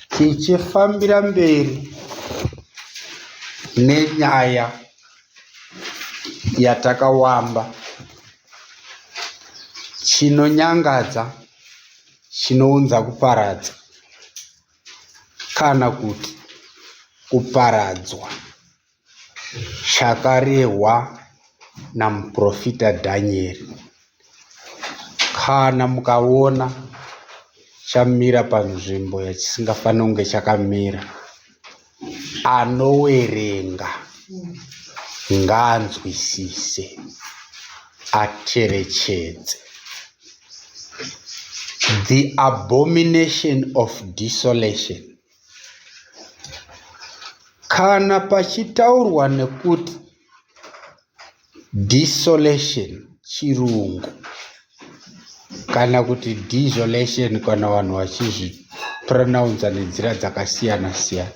Tichifambira mberi nenyaya yatakawamba, chinonyangadza chinounza kuparadza kana kuti kuparadzwa chakarehwa namuprofita Dhanieri. Kana mukaona chamira panzvimbo yachisingafaniri kunge chakamira, anowerenga ngaanzwisise, acherechedze. The abomination of desolation. Kana pachitaurwa nekuti desolation chirungu kana kuti desolation kana vanhu vachizvipronounza nenzira dzakasiyana siyana,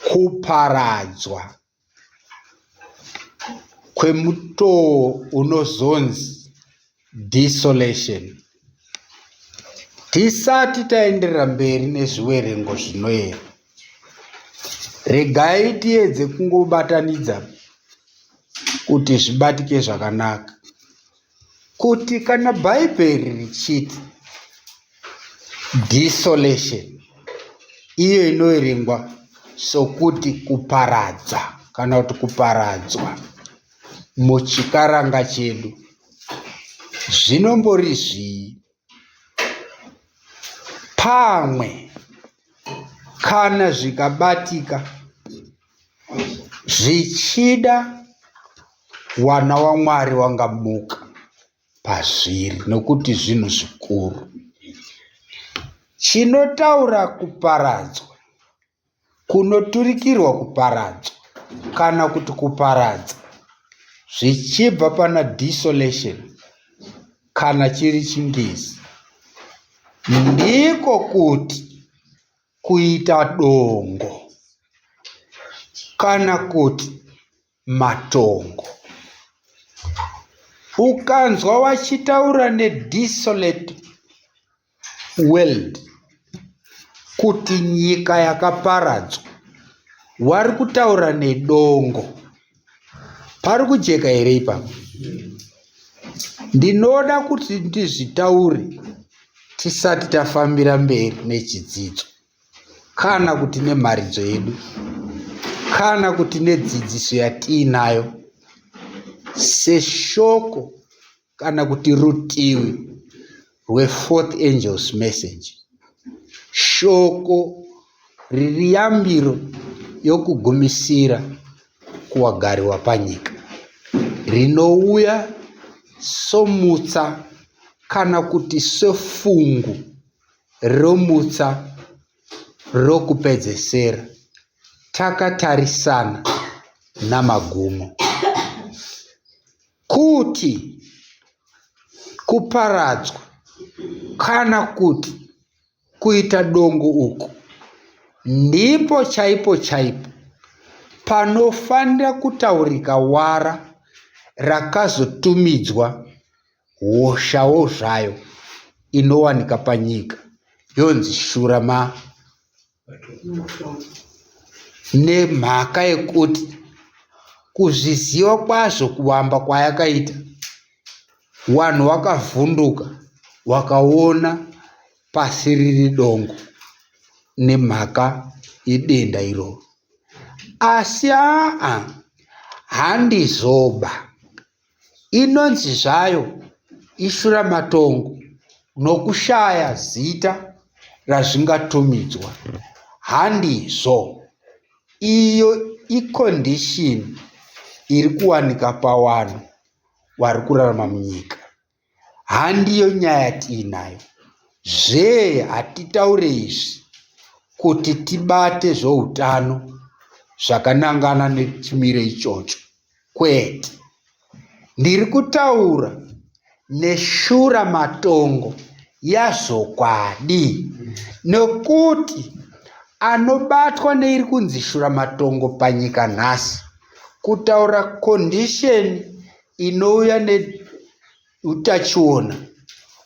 kuparadzwa kwemutoo unozonzi desolation. Tisati taenderera mberi nezviverengo zvinoera, regai tiedze kungobatanidza kuti zvibatike zvakanaka. Kuti kana Bhaibheri richiti desolation, iyo inoverengwa sokuti kuparadza kana kuti kuparadzwa muchikaranga chedu, zvinombori zvii? Pamwe kana zvikabatika zvichida wana waMwari wangamuka pazviri nokuti zvinhu zvikuru. Chinotaura kuparadzwa kunoturikirwa kuparadzwa kana kuti kuparadza zvichibva pana desolation kana chiri chingezi ndiko kuti kuita dongo kana kuti matongo. Ukanzwa vachitaura nedesolate world kuti nyika yakaparadzwa, vari kutaura nedongo. Pari kujeka here ipapo? Ndinoda kuti ndizvitaure tisati tafambira mberi nechidzidzo kana kuti nemharidzo yedu kana kuti nedzidziso yatiinayo seshoko kana kuti rutivi rwefourth angels message shoko riri yambiro yokugumisira kuwagari wapanyika rinouya somutsa kana kuti sefungu romutsa rokupedzesera takatarisana namagumo. Kuti kuparadzwa kana kuti kuita dongo uku ndipo chaipo chaipo panofanira kutaurika wara rakazotumidzwa hoshawo zvayo inowanika panyika yonzi shura ma nemhaka yekuti kuzviziva kwazvo kuvamba kwayakaita vanhu vakavhunduka vakaona pasi riri dongo nemhaka yedenda iroro asi aa handizoba Inonzi zvayo ishuramatongo nokushaya zita razvingatumidzwa. Handizvo. Iyo icondition iri kuwanika pawanhu wari kurarama munyika. Handiyo nyaya yatiinayo. Zvee hatitaure izvi kuti tibate zvoutano zvakanangana nechimiro ichocho. Kwete. Ndiri kutaura neshura matongo yazvokwadi nekuti anobatwa neiri kunzi shuramatongo panyika nhasi kutaura condition inouya neutachiona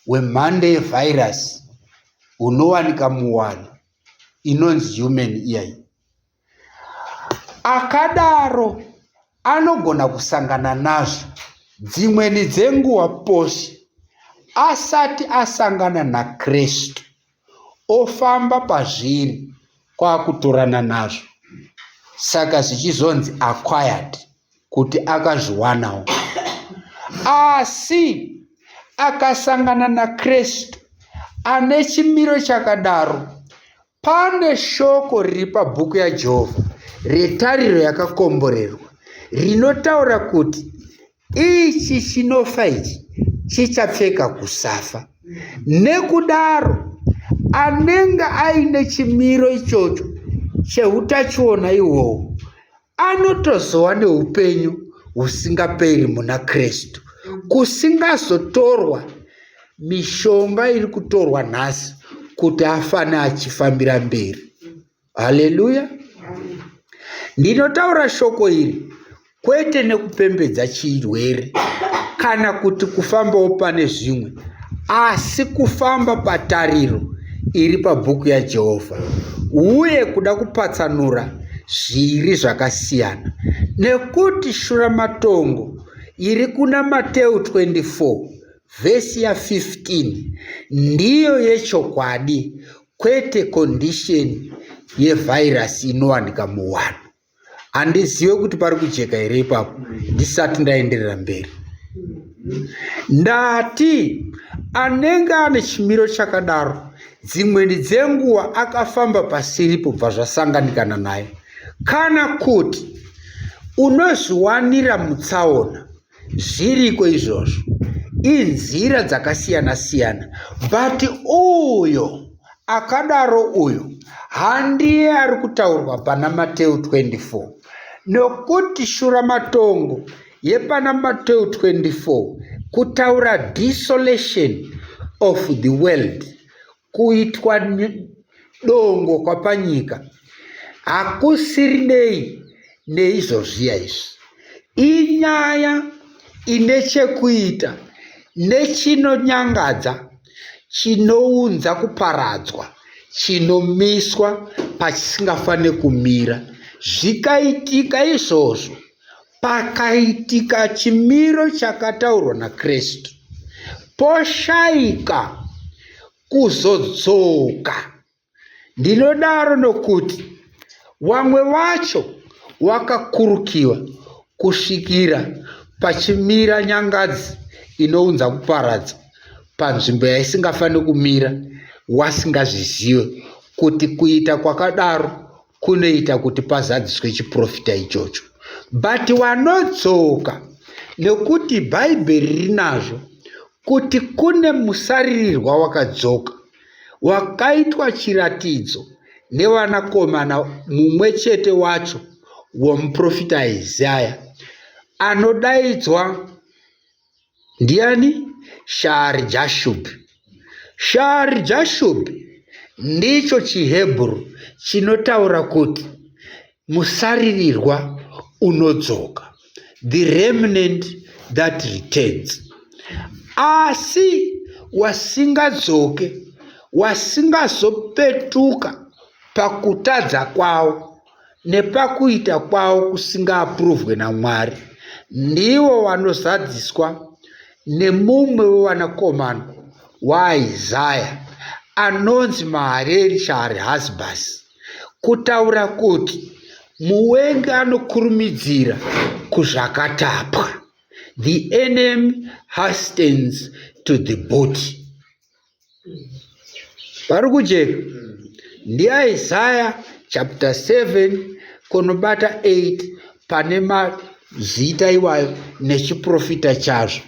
hwemhando yevhairasi. hunowanika muwanhu inonzi human iyayi. Akadaro anogona kusangana nazvo dzimweni dzenguva pose asati asangana naKristu ofamba pazviri kwakutorana nazvo saka zvichizonzi acquired kuti akazviwanawo asi akasangana nakristu ane chimiro chakadaro Pane shoko riri pabhuku yaJehovha retariro yakakomborerwa rinotaura kuti ichi chinofa ichi chichapfeka kusafa. Nekudaro, anenge aine chimiro ichocho cheutachiona ihwohwo anotozova neupenyu husingaperi muna Kristu, kusingazotorwa mishonga iri kutorwa nhasi kuti afane achifambira mberi. Haleluya! Ndinotaura shoko iri kwete nekupembedza chirwere kana kuti kufambawo pane zvimwe, asi kufamba patariro iri pabhuku yaJehovha uye kuda kupatsanura zviri zvakasiyana nekuti shuramatongo iri kuna Mateu 24 vhesi ya 15 ndiyo yechokwadi kwete condition yevhairasi inowanika muwanhu. Handizive kuti pari kujeka here ipapo ndisati ndaenderera mberi. Ndati anenge ane chimiro chakadaro dzimweni dzenguva akafamba pasiripo bva zvasanganikana naye kana kuti unozviwanira mutsaona Zviriko izvozvo. Inzira dzakasiyana siyana but uyo akadaro uyo handiye ari kutaurwa pana Mateu 24 nokuti shuramatongo yepana Mateu 24 kutaura desolation of the world kuitwa dongo kwapanyika hakusirinei neizvozviya izvi. Inyaya ine chekuita nechinonyangadza chinounza kuparadzwa chinomiswa pachisingafanire kumira. Zvikaitika izvozvo, pakaitika chimiro chakataurwa naKristu, poshaika kuzodzoka. Ndinodaro nokuti wamwe wacho wakakurukiwa kusvikira pachimira nyangadzi inounza kuparadza panzvimbo yaisingafaniri kumira wasingazvizive kuti kuita kwakadaro kunoita kuti pazadziswe chiprofita ichocho but wanodzoka nekuti bhaibheri rinazvo kuti kune musaririrwa wakadzoka wakaitwa chiratidzo nevanakomana mumwe chete wacho womuprofita Isaya anodaidzwa Ndiani? Shaari-Jashubhi. Shaari-Jashubhi ndicho chiHebhuru chinotaura kuti musaririrwa unodzoka, the remnant that returns. Asi wasingadzoke, wasingazopetuka pakutadza kwawo, nepakuita kwavo kusingaapuruvhwe naMwari, ndivo vanozadziswa nemumwe wevanakomana waIsaya anonzi Mahareri Shaari-Hashbhazi, kutaura kuti muvengi anokurumidzira kuzvakatapwa, the enemy hastens to the booty. Pari kujeka ndiIsaya chapter 7 kunobata 8 pane mazita iwayo nechiprofita chazvo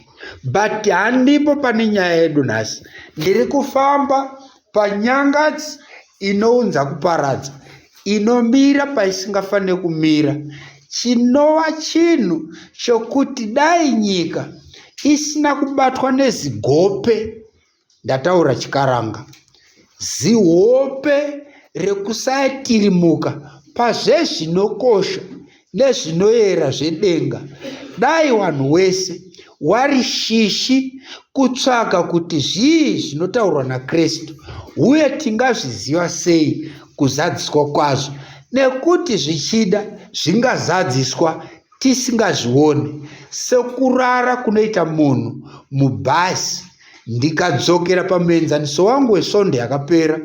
but handipo pane nyaya yedu nhasi ndiri kufamba panyangadzi inounza kuparadza inomira paisingafanire kumira chinova chinhu chokuti dai nyika isina kubatwa nezigope Ndataura chikaranga. Zihope rekusatirimuka pazvezvinokosha nezvinoyera zvedenga. Dai wanhu wese wari shishi kutsvaga kuti zvii zvinotaurwa naKristu uye tingazviziva sei kuzadziswa kwazvo nekuti zvichida zvingazadziswa tisingazvioni sekurara kunoita munhu mubhazi. Ndikadzokera pamuenzaniso wangu wesvondo yakapera,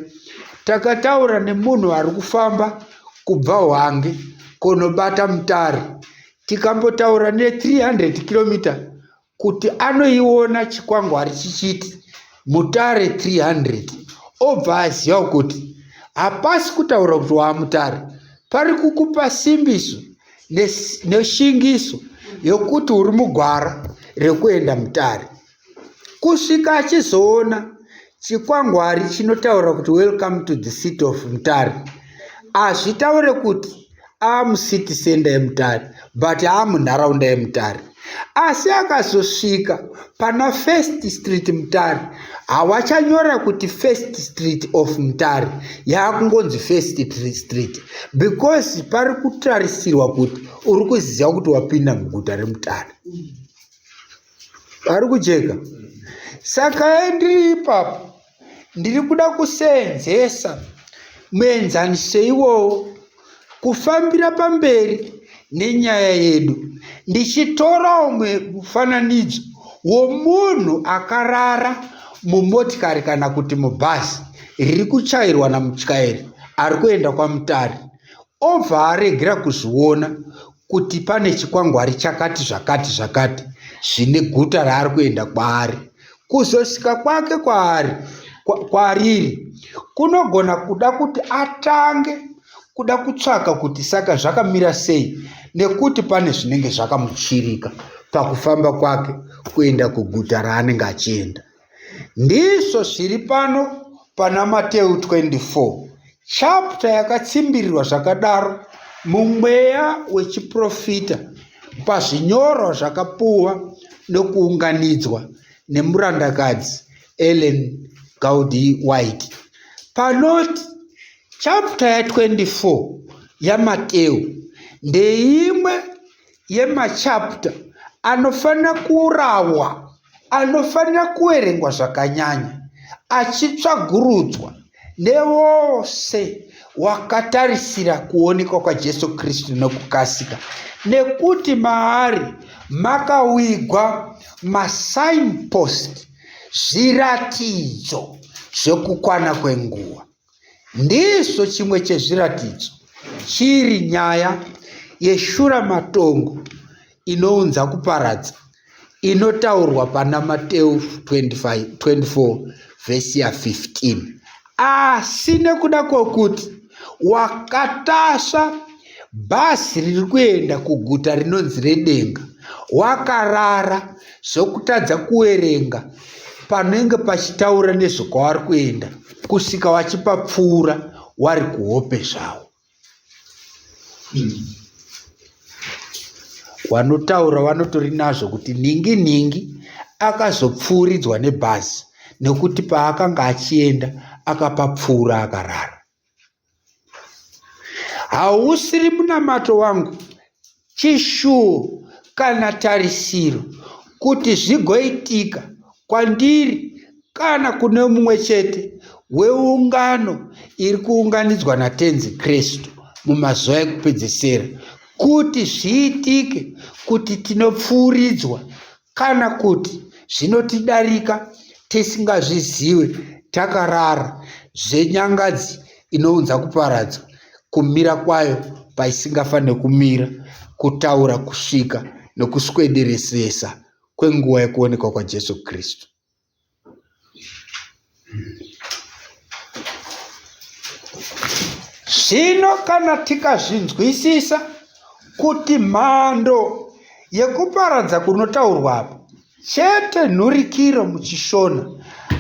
takataura nemunhu ari kufamba kubva Hwange konobata Mutare tikambotaura ne 300 kilomita kuti anoiona chikwangwari chichiti Mutare 300 obva aziva kuti hapasi kutaura kuti waamutare pari kukupa simbiso neshingiso yokuti uri mugwara rekuenda mutare kusvika achizoona chikwangwari chinotaura kuti welcome to the city of mutare hazvitaure kuti amucity center yemutare but amunharaunda yemutare asi akazosvika pana first street mutare hawachanyora kuti first street of mutare yaakungonzi first street because pari kutarisirwa kuti uri kuziva kuti wapinda muguta remutare pari kujeka saka ndiri ipapo Ndiri kuda kuseenzesa muenzaniso iwowo kufambira pamberi nenyaya yedu ndichitorawo mufananidzo womunhu akarara mumotikari kana kuti mubhazi riri kuchairwa namutyairi ari kuenda kwaMutare obva aregera kuzviona kuti pane chikwangwari chakati zvakati zvakati zvine guta raari kuenda kwaari. Kuzosvika kwake kwaari kwariri kunogona kuda kuti atange kuda kutsvaka kuti saka zvakamira sei nekuti pane zvinenge zvakamuchirika pakufamba kwake kuenda kuguta raanenge achienda. Ndizvo zviri pano pana Mateu 24, chapter yakatsimbirirwa zvakadaro mumweya wechiprofita pazvinyorwa zvakapuwa nokuunganidzwa nemurandakadzi Ellen Gaudy White. Panoti chapter ya 24 yaMateu ndeimwe yemachapter anofanira kurawa anofanira kuverengwa zvakanyanya achitsvagurudzwa nevose wakatarisira kuonekwa kwaJesu Kristu nokukasika, nekuti maari makawigwa masignpost, zviratidzo zvekukwana kwenguva. Ndizvo chimwe chezviratidzo chiri nyaya yeshuramatongo inounza kuparadza inotaurwa pana Mateu 25, 24 vhesi ya 15. Asi nekuda kwokuti wakatasva Bhazi riri kuenda kuguta rinonzi redenga. Wakarara zvokutadza kuverenga panenge pachitaura nezvekwavari kuenda kusvika vachipapfuura wari kuhope zvawo. Wanotaura wanotori nazvo kuti nhingi nhingi akazopfuuridzwa nebhazi nekuti paakanga achienda akapapfuura akarara. Hausiri munamato wangu, chishuwo kana tarisiro kuti zvigoitika kwandiri kana kune mumwe chete weungano iri kuunganidzwa naTenzi Kristu mumazuva ekupedzesera kuti zviitike kuti tinopfuuridzwa kana kuti zvinotidarika tisingazvizive takarara zvenyangadzi inounza kuparadzwa kumira kwayo paisingafanire kumira kutaura kusvika nokuswederesesa kwenguva yekuonekwa kwaJesu Kristu. Zvino kana tikazvinzwisisa kuti mhando yekuparadza kunotaurwa apa chete nhurikiro muchiShona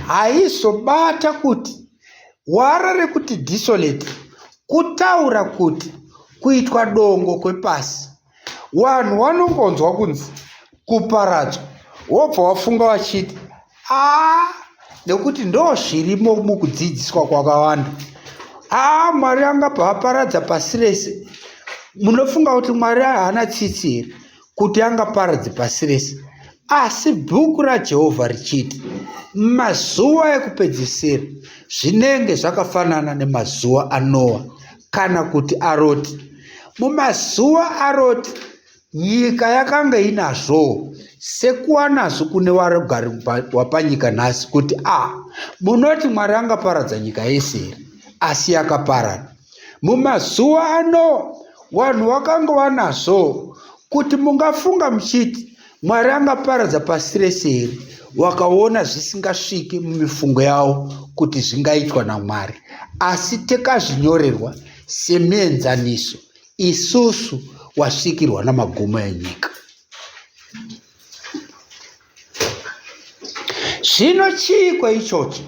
haizobata kuti wara rekuti desolate kutaura kuti kuitwa dongo kwepasi. Wanhu wanongonzwa kunzi kuparadzwa wobva wafunga wachiti aa nekuti ndo zvirimo mukudzidziswa kwakawanda aa mwari angabva aparadza pasi rese munofunga kuti mwari haana tsitsi here kuti angaparadze pasi rese Asi bhuku raJehovha richiti mazuva ekupedzisira zvinenge zvakafanana nemazuva aNoa kana kuti aRoti. Mumazuva aRoti nyika yakanga inazvowo sekuwanazvo kune warugari wapanyika nhasi kuti a munoti Mwari angaparadza nyika yese here? Asi yakaparara. Mumazuva aNoa vanhu vakanga vanazvowo kuti mungafunga muchiti Mwari angaparadza pasi rese here? Wakaona zvisingasviki mumifungo yavo kuti zvingaitwa naMwari. Asi takazvinyorerwa semienzaniso isusu wasvikirwa namagumo enyika. Zvino chiiko ichocho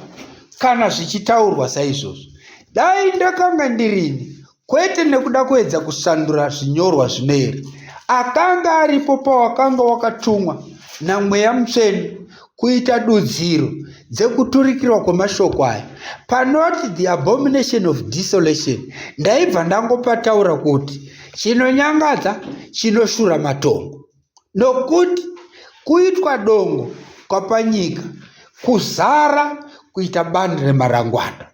kana zvichitaurwa saizvozvo? Dai ndakanga ndirini, kwete nekuda kuedza kusandura zvinyorwa zvinoera, akanga aripo pawakanga wakatumwa naMweya Mutsvene kuita dudziro dzekuturikirwa kwemashoko aya. Panoti the abomination of desolation, ndaibva ndangopataura kuti chinonyangadza chinoshura matongo. Nokuti kuitwa dongo kwapanyika kuzara kuita bani remarangwanda.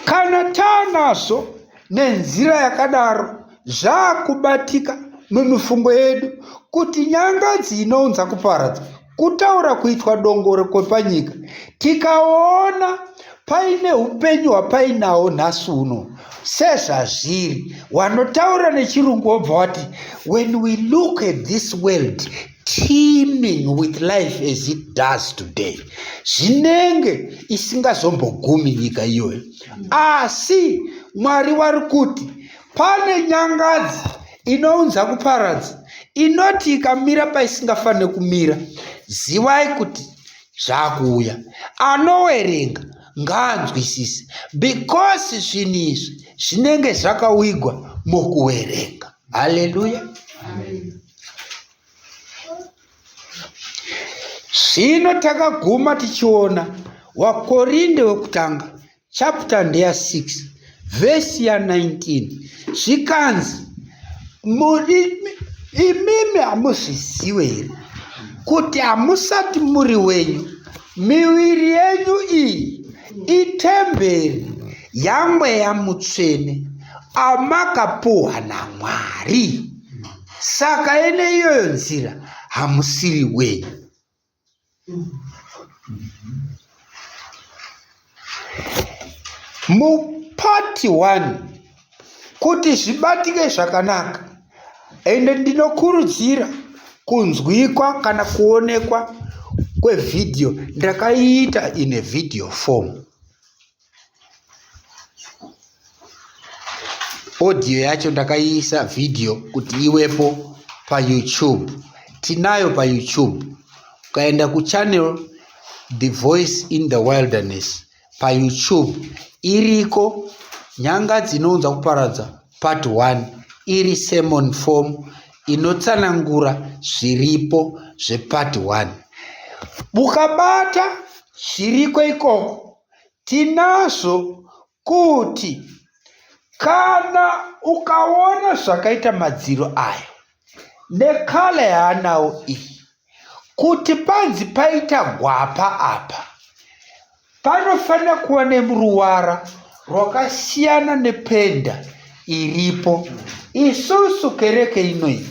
Kana taanazvo nenzira yakadaro zvakubatika mumifungo yedu kuti nyangadzi inounza kuparadza kutaura kuitwa dongoro kwepanyika tikaona paine upenyu hwapainawo nhasi uno sezvazviri wanotaura nechirungu wobva wati when we look at this world teeming with life as it does today zvinenge isingazombogumi nyika iyoyo asi mwari wari kuti pane nyangadzi inounza kuparadza inoti ikamira paisingafanire kumira zivai kuti zvakuuya anowerenga ngaanzwisise because zvinhu izvi zvinenge zvakawigwa mukuwerenga haleluya zvino takaguma tichiona wakorinde wekutanga chapter ndeya 6 vhesi ya 19 zvikanzi imimi hamuzvizive here kuti hamusati muri wenyu miviri yenyu iyi itemberi yamweya mutsvene amakapuhwa namwari saka ine iyoyo nzira hamusiri wenyu Mupati 1 kuti zvibatike zvakanaka ende ndinokurudzira kunzwikwa kana kuonekwa kwevhidhiyo ndakaiita in a video form. Audio yacho ndakaiisa video kuti iwepo paYouTube. Tinayo paYouTube. Ukaenda kuchannel The Voice in the Wilderness paYouTube iriko nyanga dzinounza kuparadza part 1 iri sermon form inotsanangura zviripo zvepart 1. Ukabata zviriko ikoko Tinazvo kuti kana ukaona zvakaita madziro aya nekala yaanawo iyi kuti panzi paita gwapa apa panofanira kuva neruwara rwakasiyana nependa iripo. Isusu kereke inoyi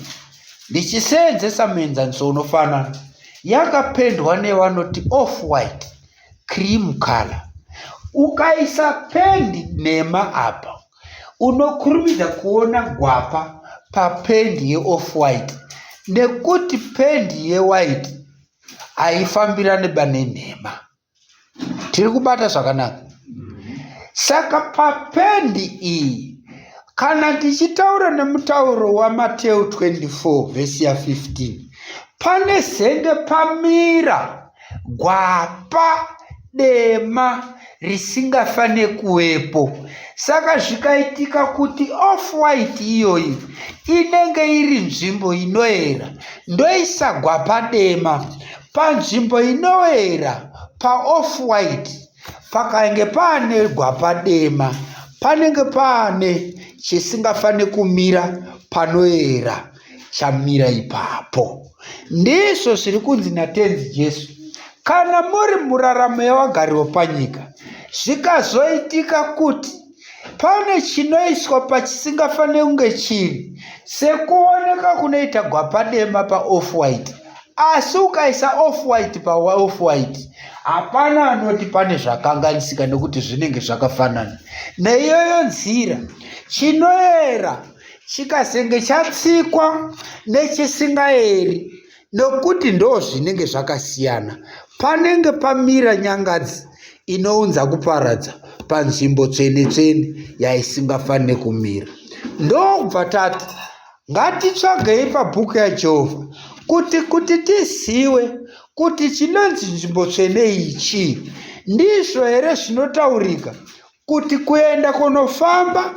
ndichiseenzesa muenzaniso unofanana yakapendwa nevanoti off white cream color. Ukaisa pendi nhema apa unokurumidza kuona gwapa papendi yeoff white nekuti pendi yewhite haifambirane ba nenhema. Tiri kubata zvakanaka? Saka papendi iyi kana ndichitaura nemutauro waMateu 24 vhesi ya 15 pane zenge pamira gwapa dema risingafane kuvepo. Saka zvikaitika kuti off white iyoyi inenge iri nzvimbo inoera ndoisa gwapa dema panzvimbo inoera paoff white pakange paane gwapa dema. Panenge paane chisingafanire kumira panoera chamira ipapo. Ndizvo zviri kunzi naTenzi Jesu, kana muri muraramo yavagari vepanyika, zvikazoitika kuti pane chinoiswa pachisingafanire kunge chiri, sekuoneka kunoita gwapa dema paoff white, asi ukaisa off white paoff white hapana anoti pane zvakanganisika nekuti zvinenge zvakafanana. Neiyoyo nzira, chinoera chikazenge chatsikwa nechisingaeri nokuti ndozvinenge zvakasiyana. Panenge pamira nyangadzi inounza kuparadza panzvimbo tsvene tsvene yaisingafanire kumira. Ndokubva tati ngatitsvagei pabhuku yaJehovha kuti kuti tizive kuti chinonzi nzvimbo tsvene iyi chii. Ndizvo here zvinotaurika kuti kuenda kunofamba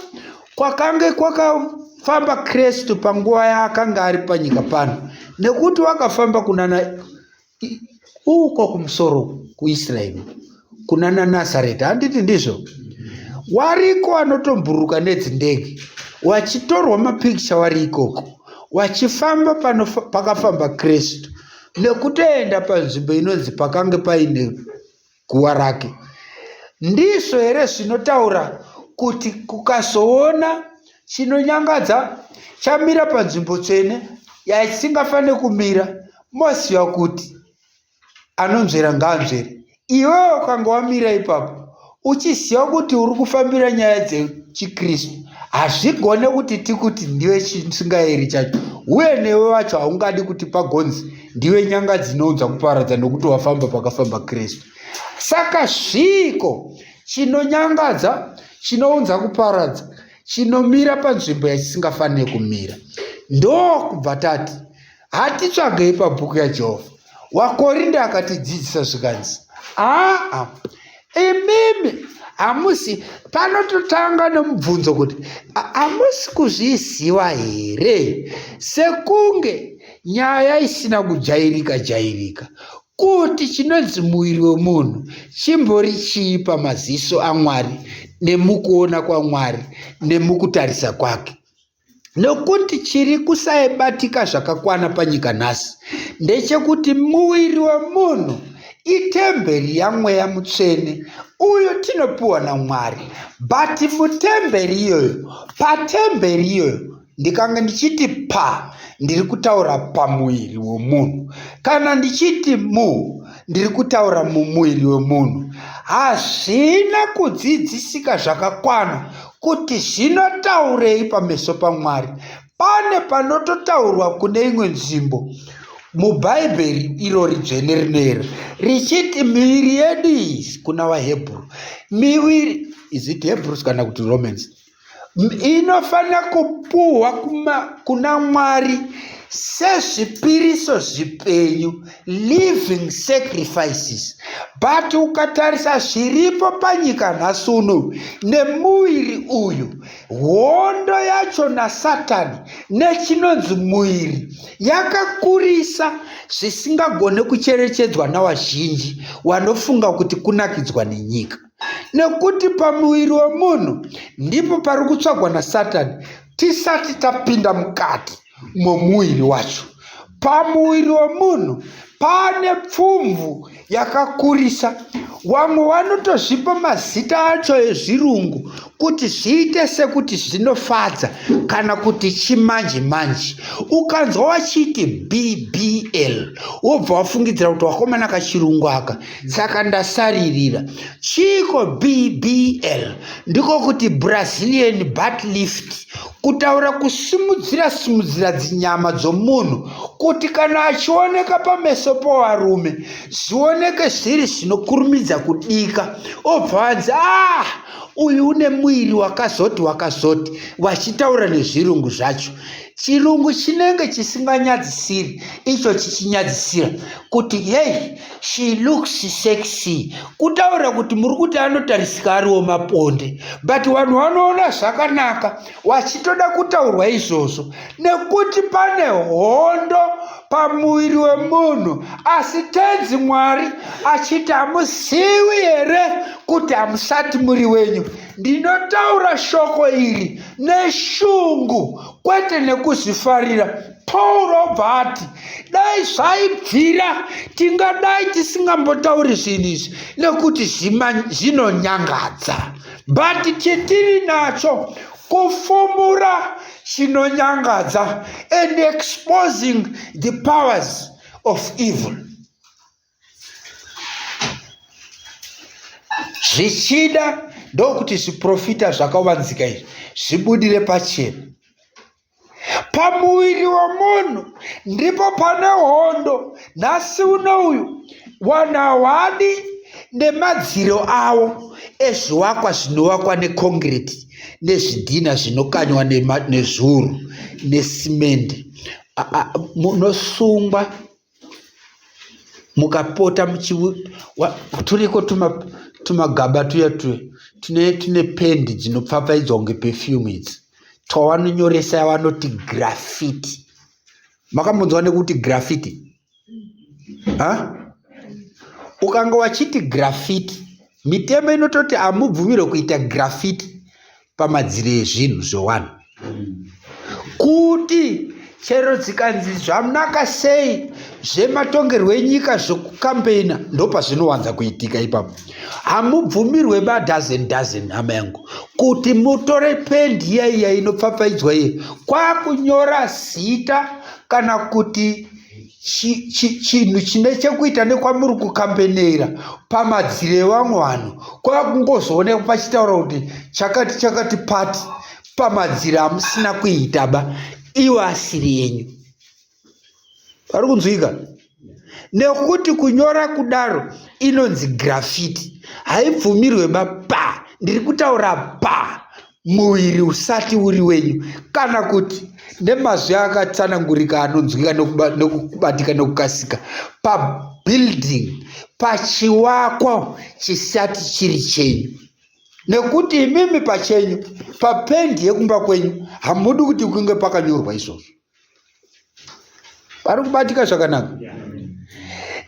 kwakange kwakafamba Kristu panguva yaakanga ari panyika pano, nekuti wakafamba kunana uko kumusoro kuIsraeri kunana Nazareta, handiti ndizvo? Wariko anotomburuka nedzindege wachitorwa mapikicha wari ikoko wachifamba pakafamba Kristu nekutoenda panzvimbo inonzi pakange paine guva rake. Ndizvo here zvinotaura kuti kukazoona chinonyangadza chamira panzvimbo tsvene yaisingafanire kumira, moziva kuti anonzvera ngaanzvere. Iwewe ukanga wamira ipapo uchiziva kuti uri kufambira nyaya dzechikristu hazvigone kuti tikuti ndiwe chisingaeri chacho uye newe wacho haungadi kuti pagonzi Ndiwe nyanga dzinounza kuparadza nokuti wafamba pakafamba Kristu. Saka zviiko chinonyangadza, chinounza kuparadza, chinomira panzvimbo yachisingafanire kumira? Ndokubva tati hatitsvagei pabhuku yaJehovha. WaKorinde akatidzidzisa zvikanzi, aa Imimi hamusi panototanga nemubvunzo kuti hamusi kuzviziva here sekunge nyaya isina kujairika jairika kuti chinonzi muviri wemunhu chimbori chii pamaziso aMwari nemukuona kwaMwari nemukutarisa kwake. Nokuti chiri kusaibatika zvakakwana panyika nhasi ndechekuti muviri wemunhu itemberi yaMweya Mutsvene uyo tinopiwa naMwari. But mutemberi iyoyo, patemberi iyoyo, ndikange ndichiti pa, ndiri kutaura pamuviri wemunhu. Kana ndichiti mu, ndiri kutaura mumuviri wemunhu. Hazvina kudzidzisika zvakakwana kuti zvinotaurei pameso paMwari. Pane panototaurwa kune imwe nzvimbo muBhaibheri irori dzvene rinoera richiti miviri yedu iyi kuna vaHebhuru miviri is it Hebrews kana kuti Romans inofanira kupuhwa kuna Mwari sezvipiriso zvipenyu living sacrifices but ukatarisa zviripo panyika nhasi uno nemuviri uyu hondo yacho nasatani nechinonzi muviri yakakurisa zvisingagone kucherechedzwa nawazhinji wanofunga kuti kunakidzwa nenyika nekuti pamuviri wemunhu ndipo pari kutsvagwa nasatani tisati tapinda mukati momuviri wacho. Pamuviri wemunhu pane pfumvu yakakurisa. Wamwe wanotozvipa mazita acho ezvirungu kuti zviite sekuti zvinofadza kana kuti chimanje manje. Ukanzwa wachiti BBL wobva wafungidzira kuti wakomana kachirungu aka saka ndasaririra. Chiiko BBL? Ndiko kuti Brazilian butt lift. Kutaura kusimudzira simudzira dzinyama dzomunhu kuti kana achioneka pameso povarume zvioneke zviri zvinokurumidza kudika obva anzi ah uyu une muiri wakazoti wakazoti vachitaura nezvirungu zvacho chirungu chinenge chisinganyadzisiri icho chichinyadzisira kuti hei she looks sexy kutaura kuti muri kuti anotarisika ariwo maponde but vanhu vanoona zvakanaka vachitoda kutaurwa izvozvo nekuti pane hondo pamuviri wemunhu asi tenzi mwari achiti hamuzivi here kuti hamusati muri wenyu. Ndinotaura shoko iri neshungu kwete nekuzvifarira. Pauro obva ati, dai zvaibvira tingadai tisingambotauri zvinhu izvi nekuti zvinonyangadza. But chetiri nacho kufumura chinonyangadza and exposing the powers of evil. Zvichida ndokuti zviprofita zvakavanzika izvi zvibudire pachena. Pamuviri wemunhu ndipo pane hondo nhasi uno uyu vanhu havadi nemadziro avo ezvivakwa zvinovakwa nekongireti nezvidhina zvinokanywa nezvuru nesimende munosungwa mukapota turiko tumagaba tuya tuya tune tune pendi dzinopfapfaidzwa kunge perfume idzi twavanonyoresa yavanoti graffiti makambonzwa nekuti graffiti ha ukanga wachiti graffiti mitemo inototi hamubvumirwe kuita graffiti pamadziro ezvinhu zvewanhu kuti chero dzikanzi zvanaka sei zvematongerwo enyika zvekukampeina ndopazvinowanza kuitika ipapo hamubvumirwe ba dozen dozen hama yangu kuti mutore pendi iya iya inopfapfaidzwa iye kwakunyora zita kana kuti chinhu chine chekuita nekwamuri kukambenera pamadziro evamwe vanhu kwakungozoonekwa pachitaura kuti chakati chakati pati pamadziro amusina kuita ba iwo asiri enyu pari kunzwika nekuti kunyora kudaro inonzi grafiti haibvumirwe ba pa ndiri kutaura pa muviri usati uri wenyu kana kuti nemazwi akatsanangurika anonzwika nekubatika nekukasika pabuilding pachiwakwa chisati chiri chenyu nekuti imimi pachenyu papendi yekumba kwenyu hamudi kuti kunge pakanyorwa izvozvo pari kubatika zvakanaka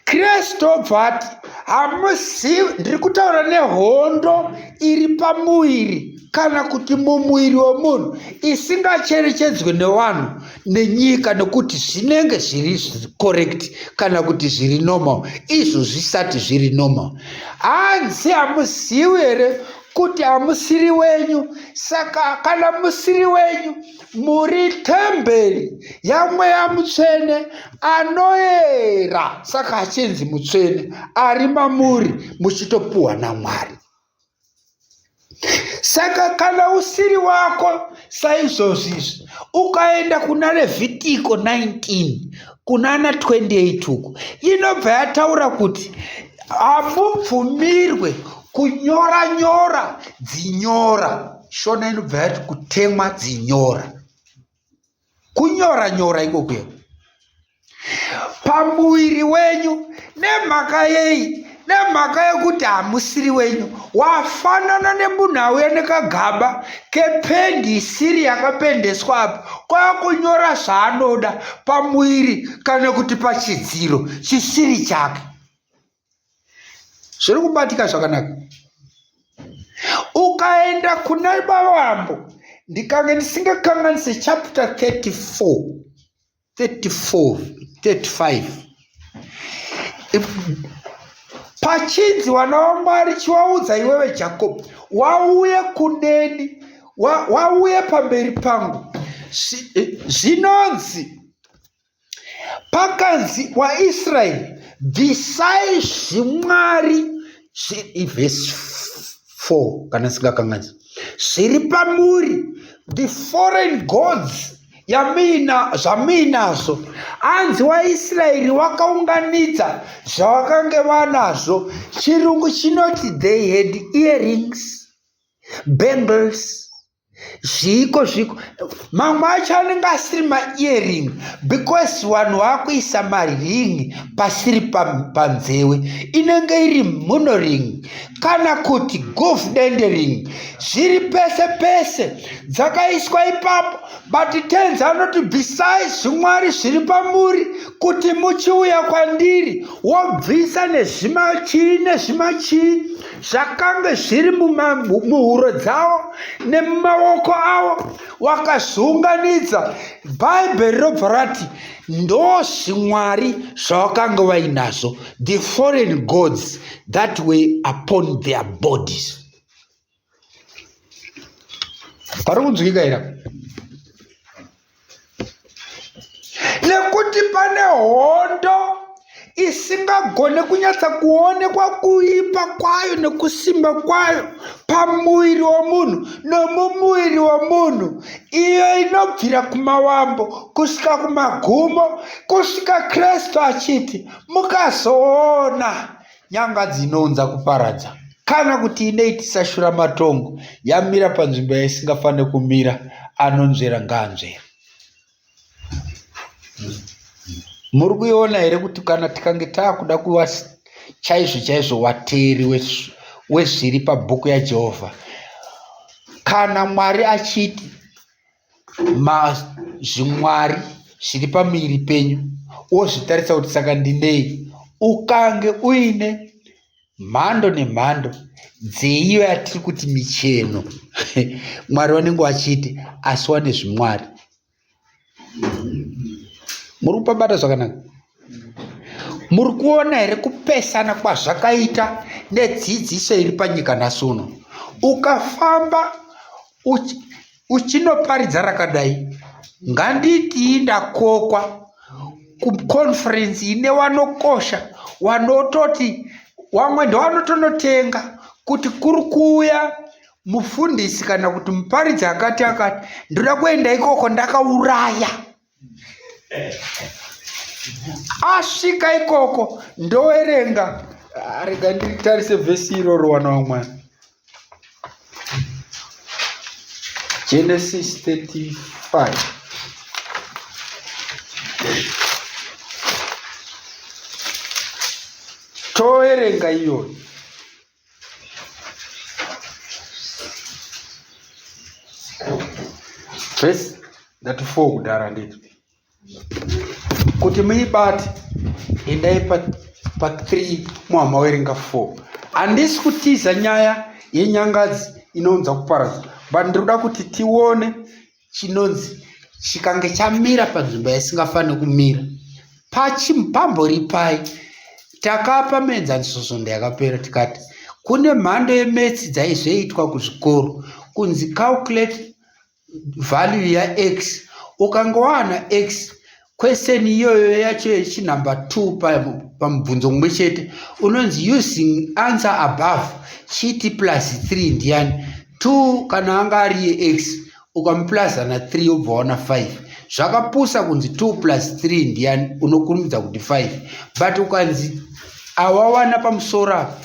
kristu obva ati hamuzivi ndiri kutaura nehondo iri pamuviri kana kuti mumuviri wemunhu isingacherechedzwe nevanhu nenyika nekuti zvinenge zviri correct kana kuti zviri normal izvo zvisati zviri normal hanzi hamuzivi here kuti hamusiri wenyu saka kana musiri wenyu Muri temberi yaMweya Mutsvene anoera, saka achinzi mutsvene ari mamuri muchitopuhwa naMwari. Saka kana usiri wako saizvozvi izvi, ukaenda kuna Revhitiko 19 kunana 28 uku, inobva yataura kuti hamubvumirwe kunyora nyora dzinyora. Shona inobva yati kutemwa dzinyora. Kunyora nyora ikokuya. Pamuviri wenyu nemhaka yei? Nemhaka yekuti hamusiri wenyu. Wafanana nemunhu auya nekagaba kependi isiri yakapendeswa apa kwakunyora zvaanoda pamuviri kana kuti pachidziro chisiri chake. Zviri kubatika zvakanaka. Ukaenda kuna Mavambo, ndikange ndisingakanganise chapter 34, 34, 35 pachinzi wana waMwari chiwaudza iwewe Jacob wauye kuneni wauye pamberi pangu zvinonzi Pakanzi waIsraeri bvisai zvimwari vhesi 4 kana ndisingakanganisi zviri pamuri the foreign gods yamina zvamuinazvo anzi waisraeri wakaunganidza zvavakange vanazvo chirungu chinoti they had earrings bangles Zviiko zviiko mamwe acho anenge asiri maearing because vanhu vakuisa maring pasiri panzewe inenge iri mhuno ring kana kuti guvdende ring zviri pese pese dzakaiswa ipapo but tenzi anoti bvisai zvimwari zviri pamuri kuti muchiuya kwandiri wobvisa nezvimachii nezvimachii. Zvakange zviri muhuro dzavo nemumaoko avo wakazviunganidza. Bhaibheri robva rati ndozvimwari zvavakange vainazvo, the foreign gods that were upon their bodies. Pari kunzwika here apa? Nekuti pane hondo isingagone kunyatsa kuonekwa kuipa kwayo nekusimba kwayo pamuviri womunhu nomumuviri womunhu iyo inobvira kumawambo kusvika kumagumo kusvika kristu achiti mukazoona Nyangadzi inounza kuparadza kana kuti inoitisa shuramatongo yamira panzvimbo yaisingafanire kumira, anonzvera ngaanzvere. Muri kuiona here kuti kana tikange taakuda kuva chaizvo chaizvo wateeri wezviri pabhuku yaJehovha, kana Mwari achiti Zvimwari zviri pamuviri penyu wozvitarisa kuti saka ndinei. Ukange uine mhando nemhando dzeiyo yatiri kuti micheno Mwari vanenge vachiti asi wane zvimwari. Muri kupabata zvakanaka? Muri kuona here kupesana kwazvakaita nedzidziso iri panyika nhasi uno? Ukafamba uchinoparidza rakadai nganditii ndakokwa kuconference ine wanokosha wanototi wamwe ndowanotonotenga kuti kuri kuuya mufundisi kana kuti muparidzi akati akati ndoda kuenda ikoko ndakauraya asvika ikoko ndowerenga ah, rega nditarise vhesi iroro wana wamwana Genesis 35. Toerenga iyoyo. Verse 34 kudhara nditi. Kuti muibate endai pa, pa 3 muhamawerenga 4. Handisi kutiza nyaya yenyangadzi inounza kuparadza but ndinoda kuti tione chinonzi chikange chamira panzvimbo yaisingafaniri kumira pambori pai takapa muenzaniso svondo yakapera tikati kune mhando yemetsi dzaizoitwa kuzvikoro kunzi calculate value yax ukange wawana x question iyoyo yacho yechinumber 2 pamubvunzo mumwe chete unonzi using answer above chiti plus 3 ndiyani 2 kana anga ari yex ukamuplaza na 3 wobva wana 5 zvakapusa kunzi 2 plus 3 ndiyani unokurumidza kuti 5 but ukanzi awawana pamusoro apa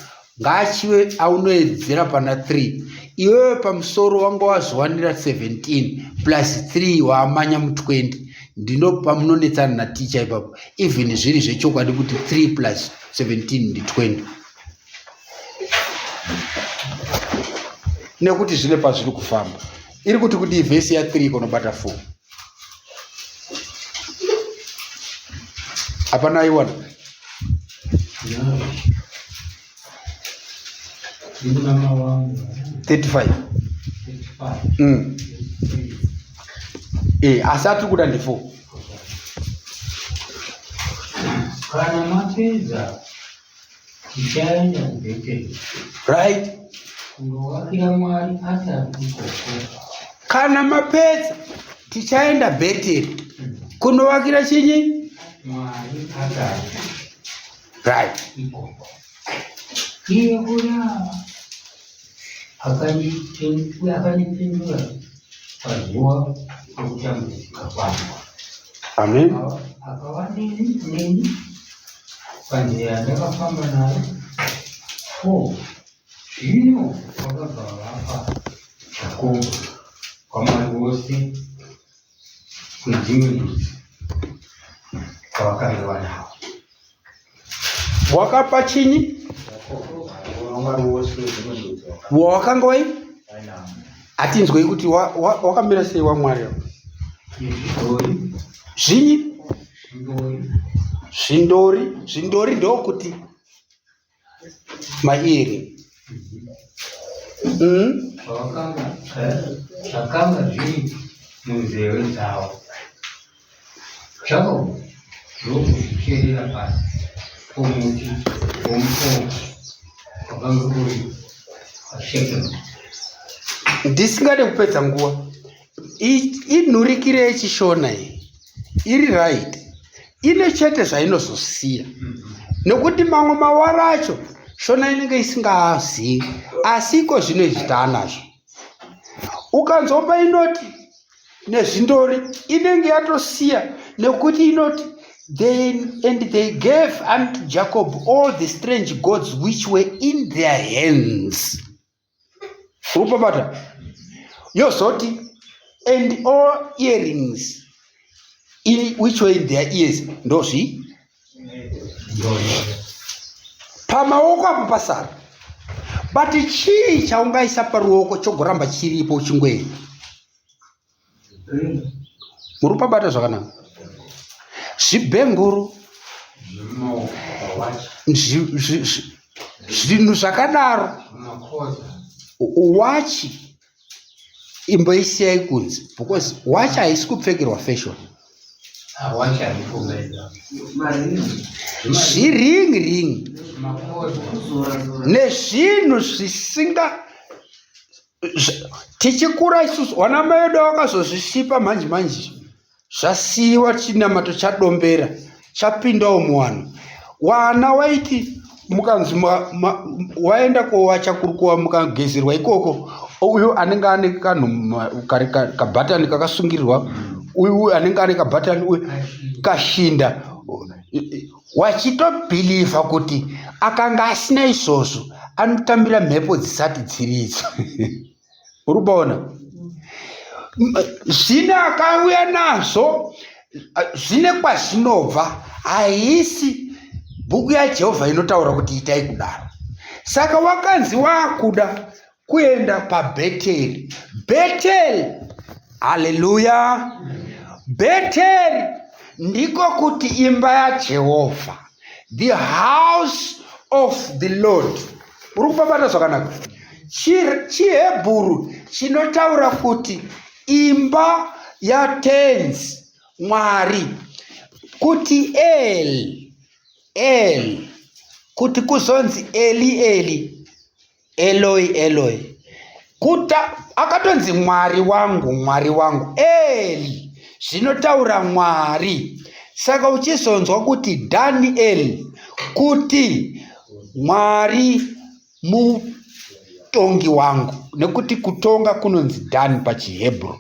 ngaachive aunoedzera pana 3 iwewe pamusoro wanga wazviwanira 17 plus 3 waamanya mu20 ndino pamunonetsana naticha ipapo even zviri zvechokwadi kuti 3 plus 17 ndi 20 nekuti zvine pazviri kufamba iri kuti kudii vhesi ya 3 kunobata 4 hapana aiwana 35 mm. Eh, asi atiri kuda ndi 4 kana mapedza tichaenda kubheteri right kundovakira mwari atari ikoko kana mapedza tichaenda bheteri kunovakira chinyi mwari atari right ikoko iye uya akandipindura pazuva rokutambudzika kwangu amen akava neni panzira yandakafamba nayo fo zvino vakabva vafa jakobo kwamwari wose kwedzimwe ndudzi kwavakange vanavo Wakapa chinyi? Wakanga wai? Hatinzwei kuti wakamira sei waMwari apo. Zvinyi? Zvindori, zvindori ndokuti mairi. Zvakanga zviri munzeve dzavo. Jakobho ndokuzvicherera pasi pomuti womuoki wakanga uri paShekemu. Ndisingade kupedza nguva, inhurikire yechishona iyi iri right ine chete zvainozosiya nekuti mamwe mawara acho shona inenge isingaazivi asi iko zvino izvi taanazvo ukanzwa painoti nezvindori inenge yatosiya nekuti inoti they, and they gave unto Jacob all the strange gods which were in their hands urikupabata yozoti and all earrings in, which were in their ears ndozvi pamaoko apo pasara but chii chaungaisa paruoko chogoramba chiripo uchingoenda muri kupabata zvakanaka zvibhenguru zvinhu zvakadaro wachi imboisiyai kunze because wachi haisi kupfekerwa fashion zviring ring nezvinhu zvisinga tichikura isusu wana mai vedu vakazozvisipa manje manje zvasiyiwa chinamato chadombera chapindawo muwanhu wana waiti mukanzi waenda kowacha kuri kuwa mukagezerwa ikoko uyu anenge ane kanhu kabhatani kakasungirirwa uyu anenge ane kabhatani uyu kashinda wachitobhilivha kuti akanga asina izvozvo anotambira mhepo dzisati dziridzo uri kubaona zvino akauya nazvo zvine kwazvinobva haisi bhuku yajehovha inotaura kuti itai kudaro saka wakanzi wakuda kuenda pabheteri bheteri haleluya bheteri ndiko kuti imba yajehovha the house of the lord uri kupabata zvakanaka chihebhuru chinotaura kuti imba yatenzi mwari kuti el el kuti kuzonzi eli eli Eloi Eloi kuta akatonzi Mwari wangu Mwari wangu Eli zvinotaura Mwari saka uchizonzwa kuti Daniel kuti Mwari mutongi wangu nekuti kutonga kunonzi Dan pachiHebrew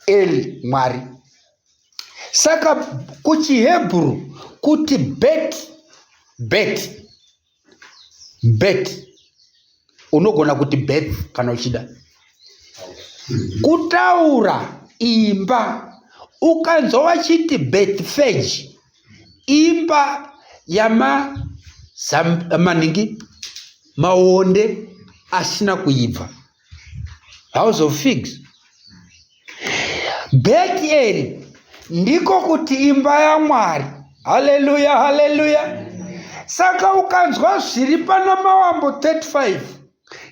El Mwari saka kuchiHebrew kuti bet bet Bet unogona kuti beth kana uchida kutaura imba ukanzwa vachiti bethfage imba yamaningi maonde asina kuibva house of figs Bhetieri ndiko kuti imba yaMwari. Haleluya, haleluya. Saka ukanzwa zviri pana Mawambo 35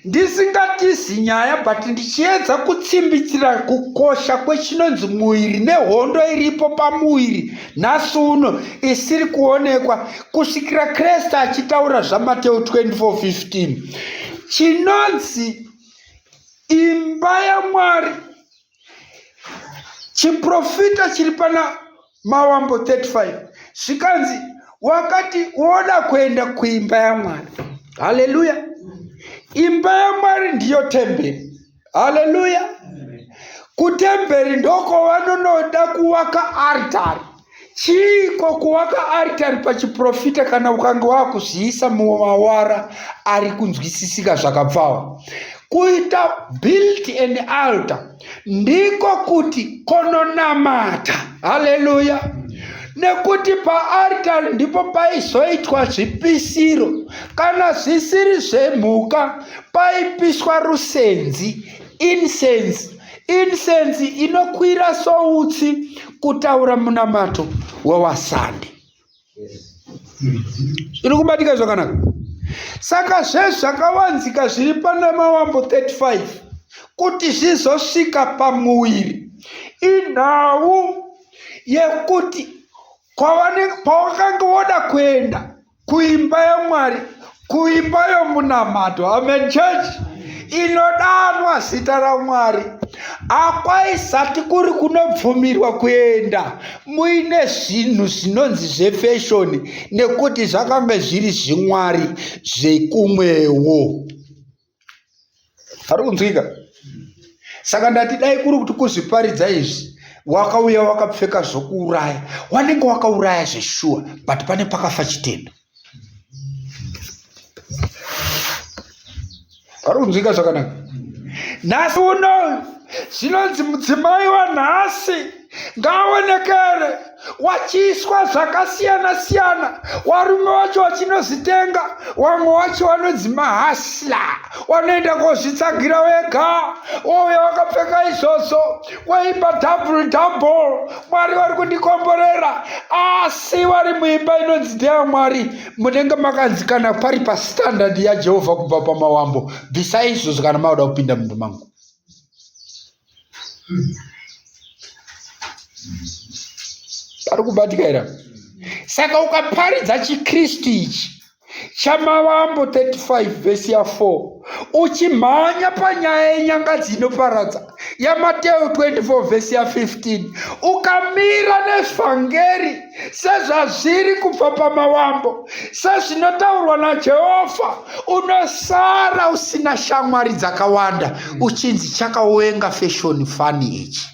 ndisingatizi nyaya but ndichiedza kutsimbitsira kukosha kwechinonzi muviri nehondo iripo pamuviri nhasi uno isiri kuonekwa kusvikira kristu achitaura zvamateo 24:15 chinonzi Imba yaMwari. Chiprofita chiri pana Mawambo 35 zvikanzi wakati woda kuenda kuimba yaMwari. Haleluya! Imba yaMwari ndiyo temberi. Haleluya! Kutemberi ndokowanonoda kuvaka aritari. Chiiko kuvaka aritari pachiprofita kana ukange wakuzviisa mumawara ari kunzwisisika zvakapfawa? Kuita build an altar ndiko kuti kononamata. Haleluya! Nekuti paaritari ndipo paizoitwa zvipisiro, kana zvisiri zvemhuka paipiswa rusenzi, incense Incense inokwira soutsi kutaura munamato wewasande. Iri kubatika zvakanaka. Saka zvezvakavanzika zviri pana Mavambo 35 kuti zvizosvika pamuviri inhau yekuti pawakange woda kuenda kuimba yamwari kuimba yomunamato amen church inodanwa zita ramwari akwaisati kuri kunobvumirwa kuenda muine zvinhu zvinonzi zvefeshoni nekuti zvakange zviri zvimwari zvekumwewo Ari kunzwika? Saka ndati dai kuri kuti kuzviparidza izvi wakauya wakapfeka zvokuuraya wanenge wakauraya zveshuwa but pane pakafa chitendo pari kunzwika zvakanaka nhasi uno zvinonzi mudzimai wanhasi ngaaonekere wachiiswa zvakasiyana siyana warume wacho wachinozvitenga wamwe wacho wanonzi mahasla wanoenda kozvitsagira wega wouya wakapfeka izvozvo waimba double double mwari vari kundikomborera asi wari muimba inonzi ndeyamwari munenge makanzi kana pari pastandard yajehovha kubva pamawambo bvisai izvozvo kana makuda kupinda mumba mangu Pari kubatika here? Saka ukaparidza chiKristu ichi chamavambo 35 vhesi ya 4 uchimhanya panyaya yenyangadzi inoparadza yaMateo 24 vhesi ya 15 ukamira nevhangeri sezvazviri kubva pamavambo sezvinotaurwa najehovha unosara usina shamwari dzakawanda uchinzi chakawenga feshoni fani ichi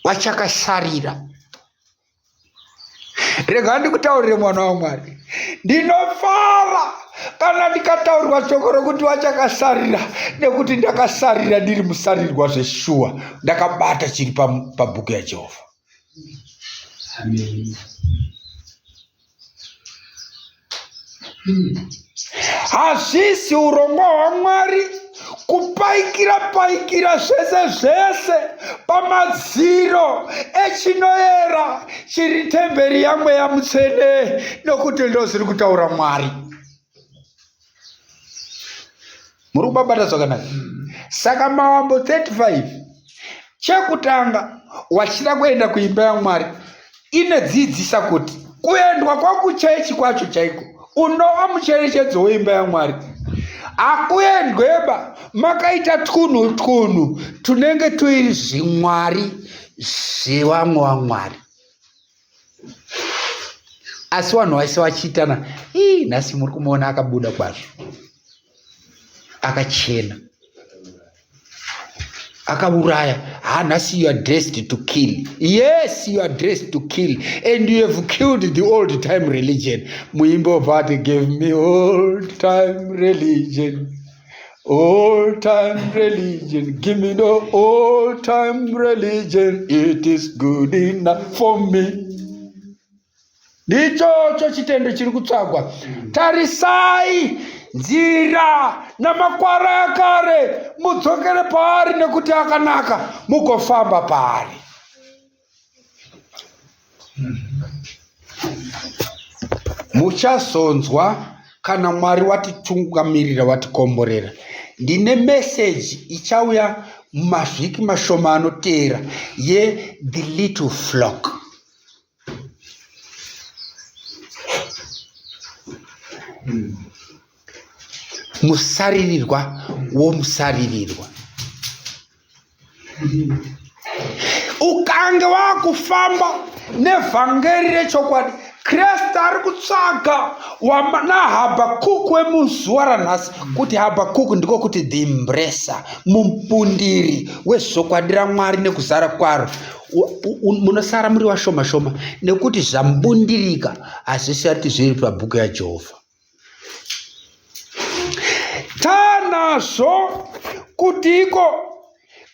wachakasarira rega ndikutaurire mwana wamwari ndinofara kana ndikataurirwa shoko rokuti wachakasarira nekuti ndakasarira ndiri musarirwa zveshuwa ndakabata chiri pabhuku yajehovha Amen. Hazvisi urongwa hwaMwari kupaikira paikira zvese zvese pamadziro echinoyera chiri temberi yaMweya Mutsvene nokuti ndozviri kutaura Mwari. Muri kubabata zvakanaka? Saka Mawambo 35 chekutanga wachida kuenda kuimba yaMwari inodzidzisa kuti kuendwa kwakuchechi kwacho chaiko unova mucherechedzo weimba yaMwari hakuendweba makaita twunhu twunhu tunenge tuiri zvimwari zvevamwe vamwari asi vanhu vaise vachiitana ii nhasi muri kumuona akabuda kwazvo akachena akauraya ha nhasi you are dressed to kill yes you are dressed to kill and you have killed the old time religion muimbi wobva ati give me old time religion Old time religion, give me the old time religion, it is good enough for me. Ndichocho chitendo chiri kutsvagwa. Tarisai nzira namakwara akare, mudzokere paari nekuti akanaka, mugofamba paari. Muchazonzwa kana Mwari watitungamirira watikomborera. Ndine meseji ichauya mumavhiki mashoma anoteera ye the little flock. Musaririrwa womusaririrwa. Ukange wakufamba nevhangeri rechokwadi, Kristu ari kutsvaga naHabhakuku wemuzuva ranhasi kuti Habhakuku ndiko kuti the embracer, mupundiri wezvokwadi raMwari nekuzara kwaro. Munosara muri vashoma shoma nekuti zvambundirika hazvisati zviri pabhuku yaJehovha. Tanazvo kutiko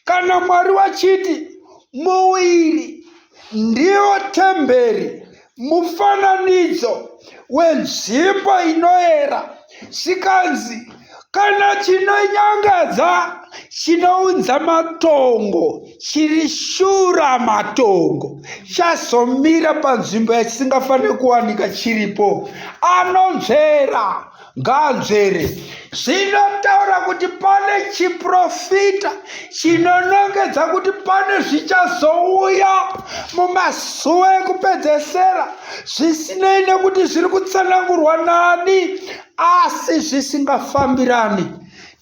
kana Mwari wachiti muviri ndiwo temberi, mufananidzo wenzvimbo inoera, zvikanzi. Kana chinonyangadza chinounza matongo chiri shura matongo chazomira panzvimbo yachisingafaniri kuwanika chiripo. Anonzvera ngaanzvere. Zvinotaura kuti pane chiprofita chinonongedza kuti pane zvichazouya mumazuva ekupedzesera zvisinei nekuti zviri kutsanangurwa nani asi zvisingafambirani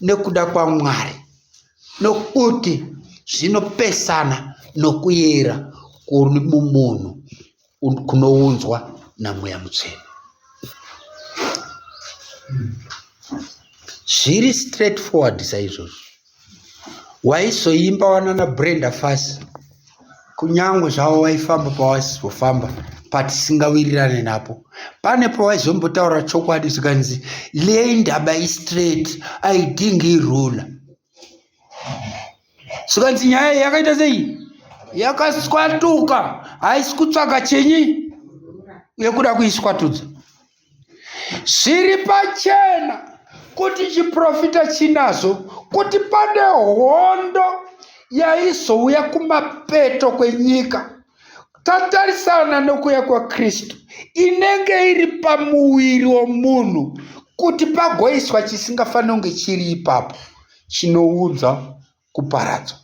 nekuda kwaMwari nokuti zvinopesana nokuyera kuri mumunhu kunounzwa naMweya Mutsvene. Zviri straight forward saizvozvo. Waizoimba wanana Brenda Fassie kunyangwe zvavo waifamba pawaizofamba patisingawirirane napo pane pawaizombotaura chokwadi zvikanzi le indaba istraight aidingi irula zvikanzi nyaya iyi yakaita sei yakaswatuka haisi kutsvaga chenyi yekuda kuiswatudza Zviri pachena kuti chiprofita chinazvo kuti pane hondo yaizouya kumapeto kwenyika tatarisana nokuuya kwaKristu inenge iri pamuviri womunhu kuti pagoiswa chisingafaniri kunge chiri ipapo chinounza kuparadzwa.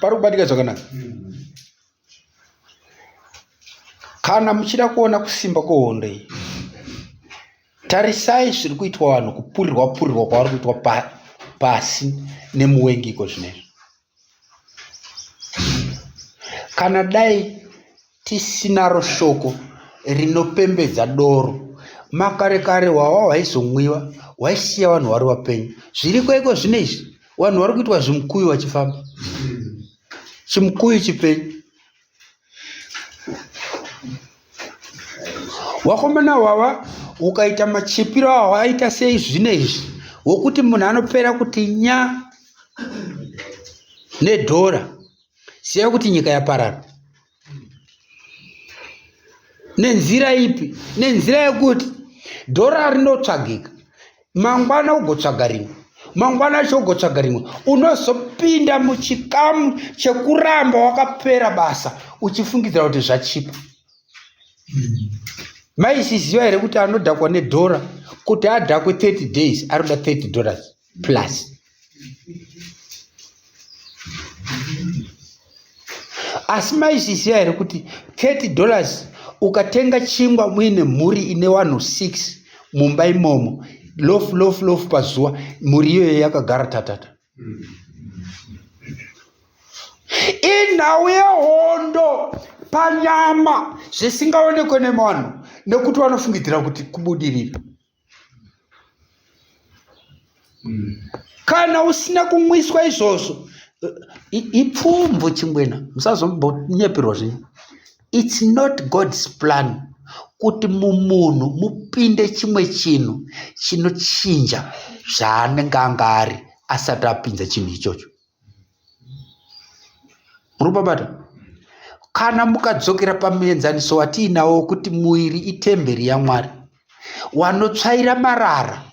Pari kubatika zvakanaka? Kana muchida kuona kusimba kwehondo iyi, tarisai zviri kuitwa vanhu kupurirwa purirwa kwavari kuitwa pa, pasi nemuwengi iko zvinezvi. Kana dai tisinaro shoko rinopembedza doro, makare kare hwahwa hwaizomwiwa hwaisiya vanhu vari vapenyu. Zviriko iko zvino izvi, vanhu vari kuitwa zvimukuyu vachifamba. Chimukuyu chipenyu. Wakomana hwahwa ukaita machipiro ahwaita sei zvino izvi wokuti munhu anopera kuti nya nedhora ziva kuti nyika yaparara nenzira ipi nenzira yekuti dhora rinotsvagika mangwana ugotsvaga rimwe mangwana acho ugotsvaga rimwe unozopinda muchikamu chekuramba wakapera basa uchifungidzira kuti zvachipa maisiziva here kuti anodhakwa nedhora kuti adhakwe 30 days arikuda 30 dollars plus asi maizviziva here kuti 30 dollars ukatenga chingwa muine mhuri ine vanhu 6 mumba imomo lofu lofu lofu pazuva mhuri iyoyo yakagara tatata inhau yehondo panyama zvisingaonekwe nevanhu nekuti vanofungidzira kuti kubudirira Kana usina kumwiswa izvozvo ipfumvu chingwena musazombonyeperwa zvenyu. It's not God's plan kuti mumunhu mupinde chimwe chinhu chinochinja zvaanenge anga ari asati apinza chinhu ichocho. Muri kubabata? Kana mukadzokera pamuenzaniso watiinawo wekuti muviri itemberi yaMwari, wanotsvaira marara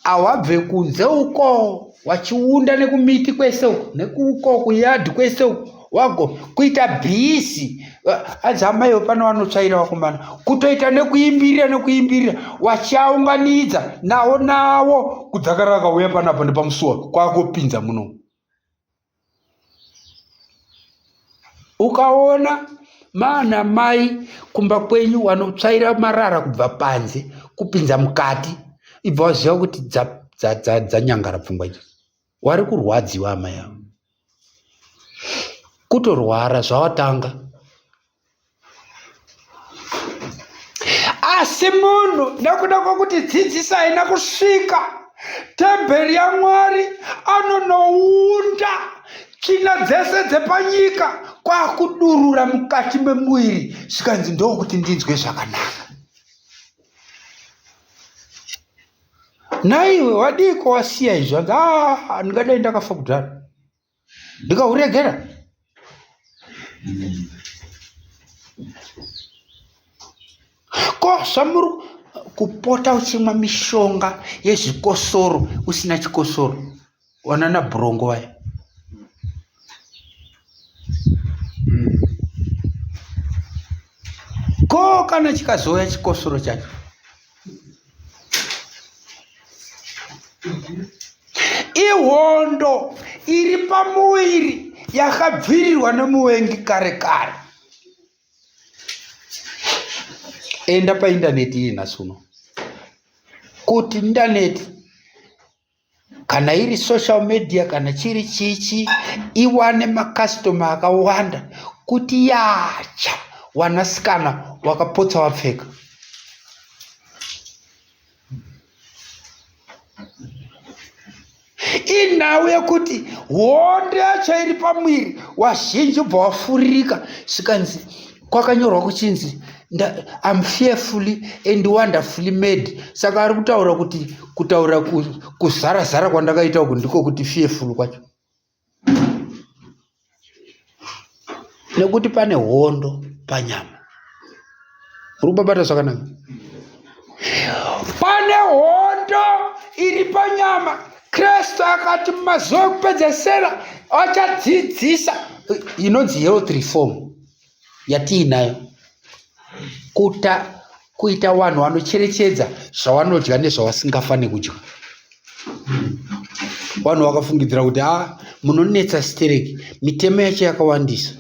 awabve kunze uko wachiunda nekumiti kwese uko nekuko kuyadhi kwese uko wago kuita bhizi hanzi amaiwo pano vanotsvaira vakomana kutoita nekuimbirira nekuimbirira wachiaunganidza nawo nawo kudzakara akauya panapa nepamusuwa kwakopinza muno ukaona maana mai kumba kwenyu wanotsvaira marara kubva panze kupinza mukati ibva waziva kuti dzanyangara dza, dza, dza pfungwa idzo wari kurwadziwa amai avo kutorwara zvawatanga asi munhu nekuda kwekuti dzidziso haina kusvika temberi yamwari anonounda tsvina dzese dzepanyika kwakudurura mukati memuviri zvikanzi ndokuti ndinzwe zvakanaka Nhaiwe wadiiko wasiya izvi hanzi ah ndingadai ndakafa kudhara ndikahuregera ko zvamuri Kupota uchimwa mishonga yezvikosoro usina chikosoro. Wanana bhurongo vaya. Ko kana chikazouya chikosoro chacho? Ihondo iri pamuviri yakabvirirwa nemuvengi kare kare. Enda paindaneti iyi nhasi uno kuti indaneti kana iri social media kana chiri chichi iwane makasitoma akawanda kuti yacha wanasikana wakapotsa wapfeka. Inhau yekuti hondo yacho iri pamuviri wazhinji ubva wafuririka zvikanzi kwakanyorwa kuchinzi I'm fearfully and wonderfully made saka ari kutaura kuti kutaura kuzara zara kwandakaita uku ndiko kuti fearful kwacho nekuti pane hondo panyama uri kubabata zvakanaka pane hondo iri panyama kristu akati mumazuva ekupedzesera achadzidzisa inonzi health reform yatiinayo kuta kuita vanhu vanocherechedza zvavanodya nezvavasingafaniri kudya vanhu vakafungidzira kuti a ah, munonetsa stereki mitemo yacho yakawandisa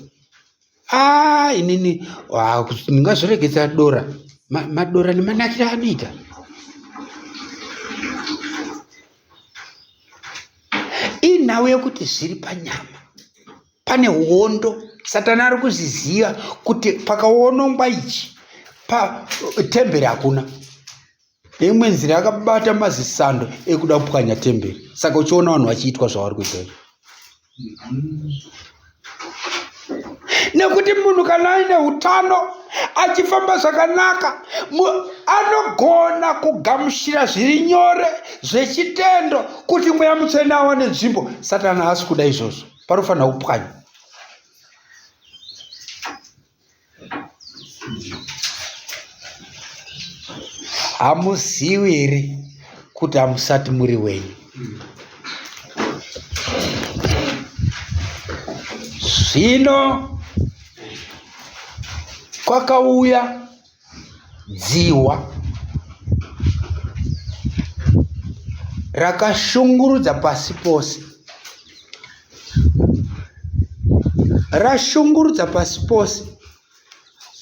a ah, inini ah, ndingazoregedza dora madora nemanakiro anoita inhau yekuti zviri panyama Pane hondo. Satani ari kuzviziva kuti pakaonongwa ichi patemberi hakuna. Neimwe nzira akabata mazisando ekuda kupwanya temberi. Saka uchiona vanhu vachiitwa zvavari kuita izvi. Nekuti munhu kana aine utano achifamba zvakanaka anogona kugamuchira zviri nyore zvechitendo kuti mweya mutsvene awane nzvimbo. Satani haasi kuda izvozvo. Panofanira kupwanywa. Hamuzivi here kuti hamusati muri wenyu? Zvino kwakauya Dzihwa rakashungurudza pasi pose. Rashungurudza pasi pose.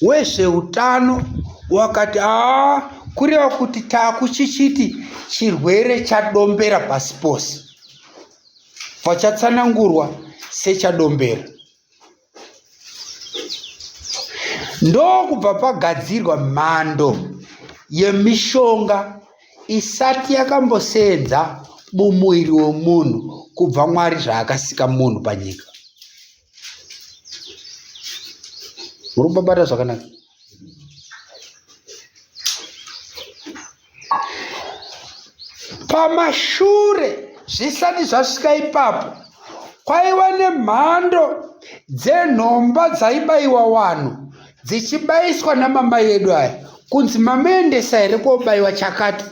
Wezveutano wakati haa kureva kuti takuchichiti chirwere chadombera pasi pose. Pachatsanangurwa sechadombera. Ndokubva pagadzirwa mhando yemishonga isati yakambosenza mumuviri wemunhu kubva Mwari zvaakasika munhu panyika. Muri kubabata zvakanaka? Pamashure zvisati zvasvika ipapo, kwaiva nemhando dzenhomba dzaibaiwa vanhu dzichibaiswa namamai edu aya kunzi mamuendesa here kobaiwa chakati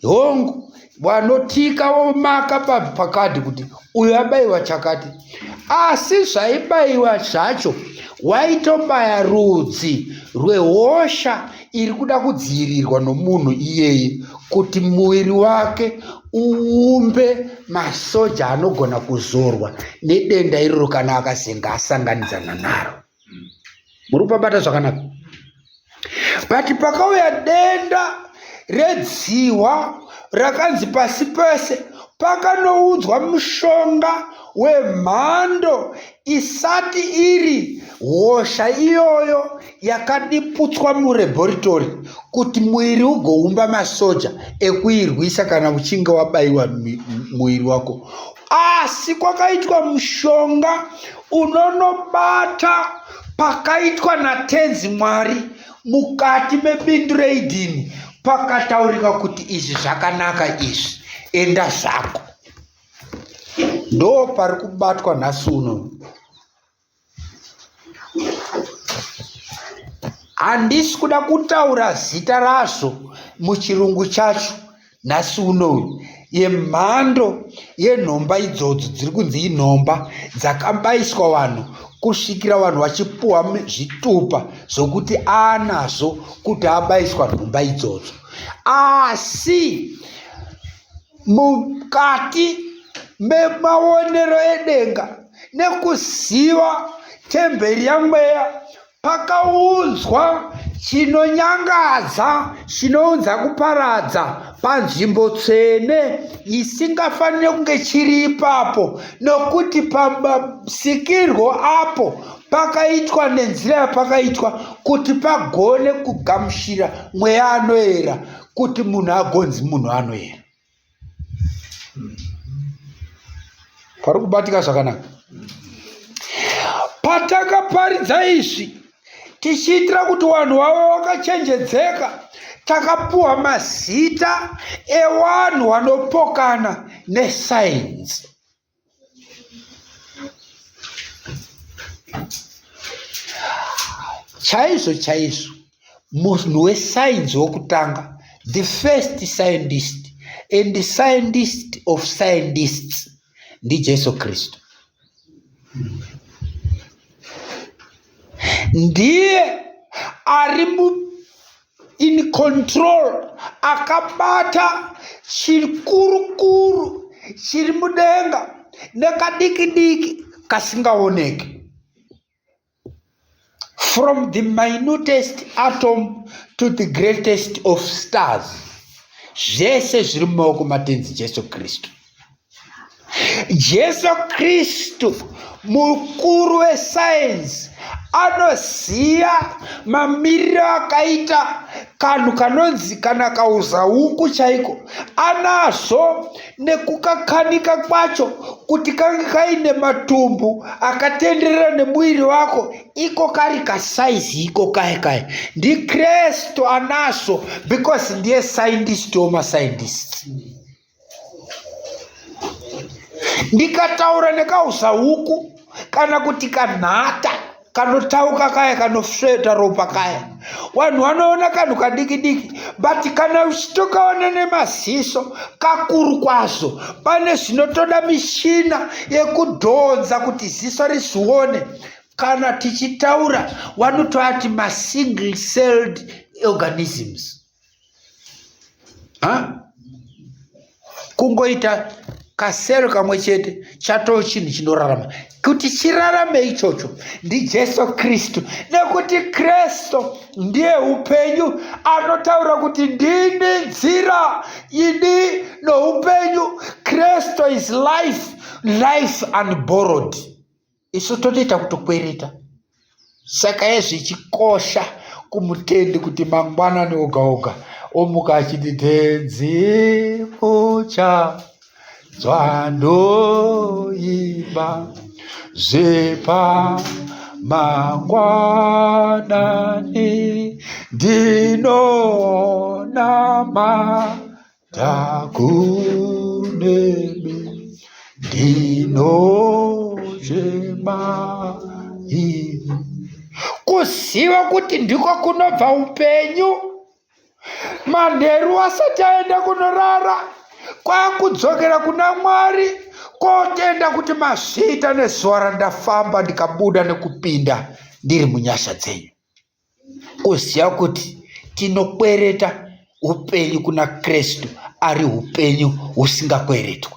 hongu vanotika vomaka pakadhi kuti uyu abaiwa chakati asi zvaibaiwa zvacho waitobaya rudzi rwehosha iri kuda kudzivirirwa nomunhu iyeye kuti muviri wake uumbe masoja anogona kuzorwa nedenda iroro kana akazenga asanganidzana naro muri kupabata zvakanaka but pakauya denda redzihwa rakanzi pasi pese pakanoudzwa mushonga wemhando isati iri hosha iyoyo yakadiputswa murebhoritori kuti muviri ugoumba masoja ekuirwisa kana uchinge wabaiwa muviri wako asi kwakaitwa mushonga unonobata pakaitwa natenzi mwari mukati mebindu reidhini pakataurika kuti izvi zvakanaka izvi enda zvako ndo pari kubatwa nhasi uno. Handisi kuda kutaura zita razvo muchirungu chacho nhasi unoyu yemhando yenhomba idzodzo dziri kunzi inhomba dzakabaiswa vanhu kusvikira vanhu vachipuhwa zvitupa zvokuti anazvo kuti abaiswa nhomba idzodzo asi mukati memaonero edenga nekuziva temberi yamweya Pakaunzwa chinonyangadza chinounza kuparadza panzvimbo tsvene isingafanire kunge chiri ipapo nokuti pamasikirwo apo pakaitwa nenzira yapakaitwa kuti pagone kugamuchira mweya anoera kuti munhu agonzi munhu anoera. Pari kubatika zvakanaka. Patakaparidza izvi tichiitira kuti vanhu vave vakachenjedzeka, takapuwa mazita evanhu vanopokana nesainzi. Chaizvo chaizvo munhu wesainzi wokutanga, the first scientist and the scientist of scientists ndiJesu Kristu. Ndiye ari in control akabata chikurukuru chiri mudenga nekadiki diki kasingaoneki from the minutest atom to the greatest of stars zvese zviri mumaoko matenzi jesu kristu Jesu Kristu mukuru wesayenzi anoziva mamiriro akaita kanhu kanonzi kana kauzauku chaiko anazvo nekukakanika kwacho kuti kange kaine matumbu akatenderera nemuviri wako iko kari kasaizi iko kaye kaye ndikristu anazvo because ndiye scientist wemasaindists ndikataura nekausahuku kana kuti kanhata kanotauka kaya kanosveta ropa kaya vanhu vanoona kanhu kadiki diki but kana uchitokaona nemaziso kakuru kwazvo pane zvinotoda mishina yekudhonza kuti ziso rizvione kana tichitaura vanotoati masingle celled organisms ha kungoita kasero kamwe chete chatoo chinhu chinorarama kuti chirarame ichocho ndijesu kristu nekuti kristu ndiye upenyu anotaura kuti ndini nzira ini noupenyu kristu is life life unborrowed Isu totoita kutokwereta. Saka zvichikosha kumutendi kuti mangwanani oga oga omuka achiti tenzi mucha dzwandoimba zvepa mangwanani ndinonama Takunemi ndinochema ini. Kuziva kuti ndiko kunobva upenyu. Manheru asati aenda kunorara kwakudzokera kuna Mwari kotenda kuti mazviita nezuva randafamba ndikabuda nekupinda ndiri munyasha dzenyu. Kuziva kuti tinokwereta upenyu kuna Kristu ari upenyu husingakweretwi.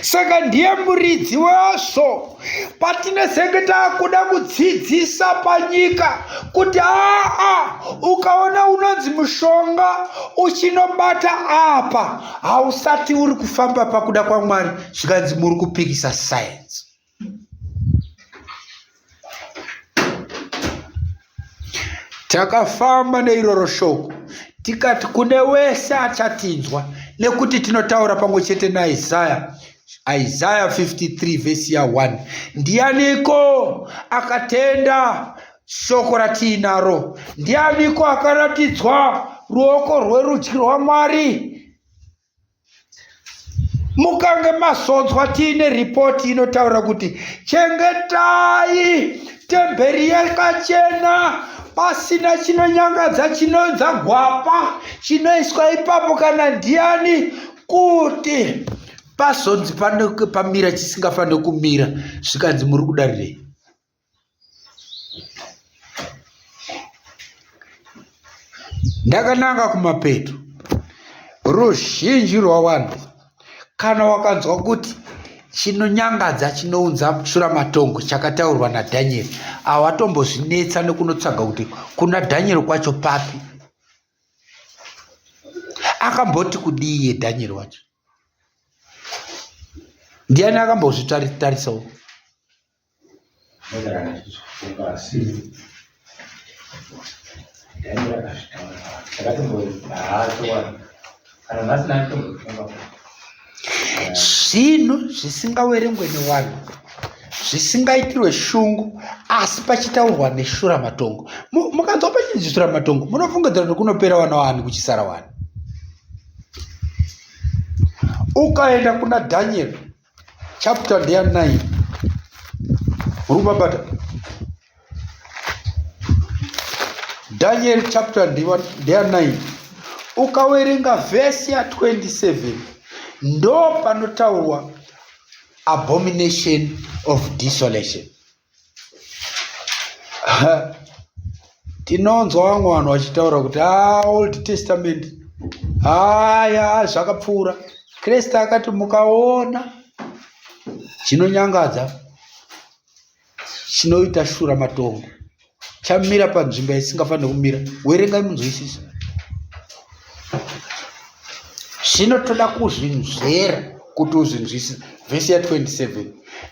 Saka ndiye muridzi wazvo patinezenge taakuda kudzidzisa panyika kuti aa ukaona unonzi mushonga uchinobata apa hausati uri kufamba pakuda kwaMwari zvikanzi muri kupikisa sayenzi. Takafamba neiroro shoko tikati kune wese achatinzwa nekuti tinotaura pamwe chete naIsaya Isaya 53 vhesi ya 1 ndianiko akatenda shoko ratiinaro ndianiko akaratidzwa ruoko rwerudyi rwaMwari Mukange mazonzwa tiine ripoti inotaura kuti chengetai temberi yakachena pasina chinonyangadza chinonza gwapa chinoiswa ipapo kana ndiani kuti pazonzi pamira chisingafaniri kumira zvikanzi muri kudarirei Ndakananga kumapeto. Ruzhinji rwavanhu kana wakanzwa kuti chinonyangadza chinounza shuramatongo chakataurwa naDhanieri hawatombozvinetsa nekunotsvaga kuti kuna Dhanieri kwacho papi. Akamboti kudii iye Dhanieri wacho? Ndiani akambozvitarisawo? Zvinhu zvisingawerengwe nevanhu zvisingaitirwe shungu asi pachitaurwa neshuramatongo. Mukanzwa pachinzi shuramatongo munofungidzira kuti kunopera vana wani kuchisara wani. Ukaenda kuna Daniel chapter ndeya 9 muri kubabata daniel chapter ndeya 9 ukawerenga vhesi ya 27 ndo panotaurwa abomination of desolation Tinonzwa vamwe vanhu vachitaura kuti ah, Old Testament haya zvakapfuura. Kristu akati mukaona chinonyangadza chinoita shura matongo chamira panzvimbo yaisingafaniri kumira, werengai munzwisise. Zvino toda kuzvinzvera kuti uzvinzwisise. Vhesi ya 27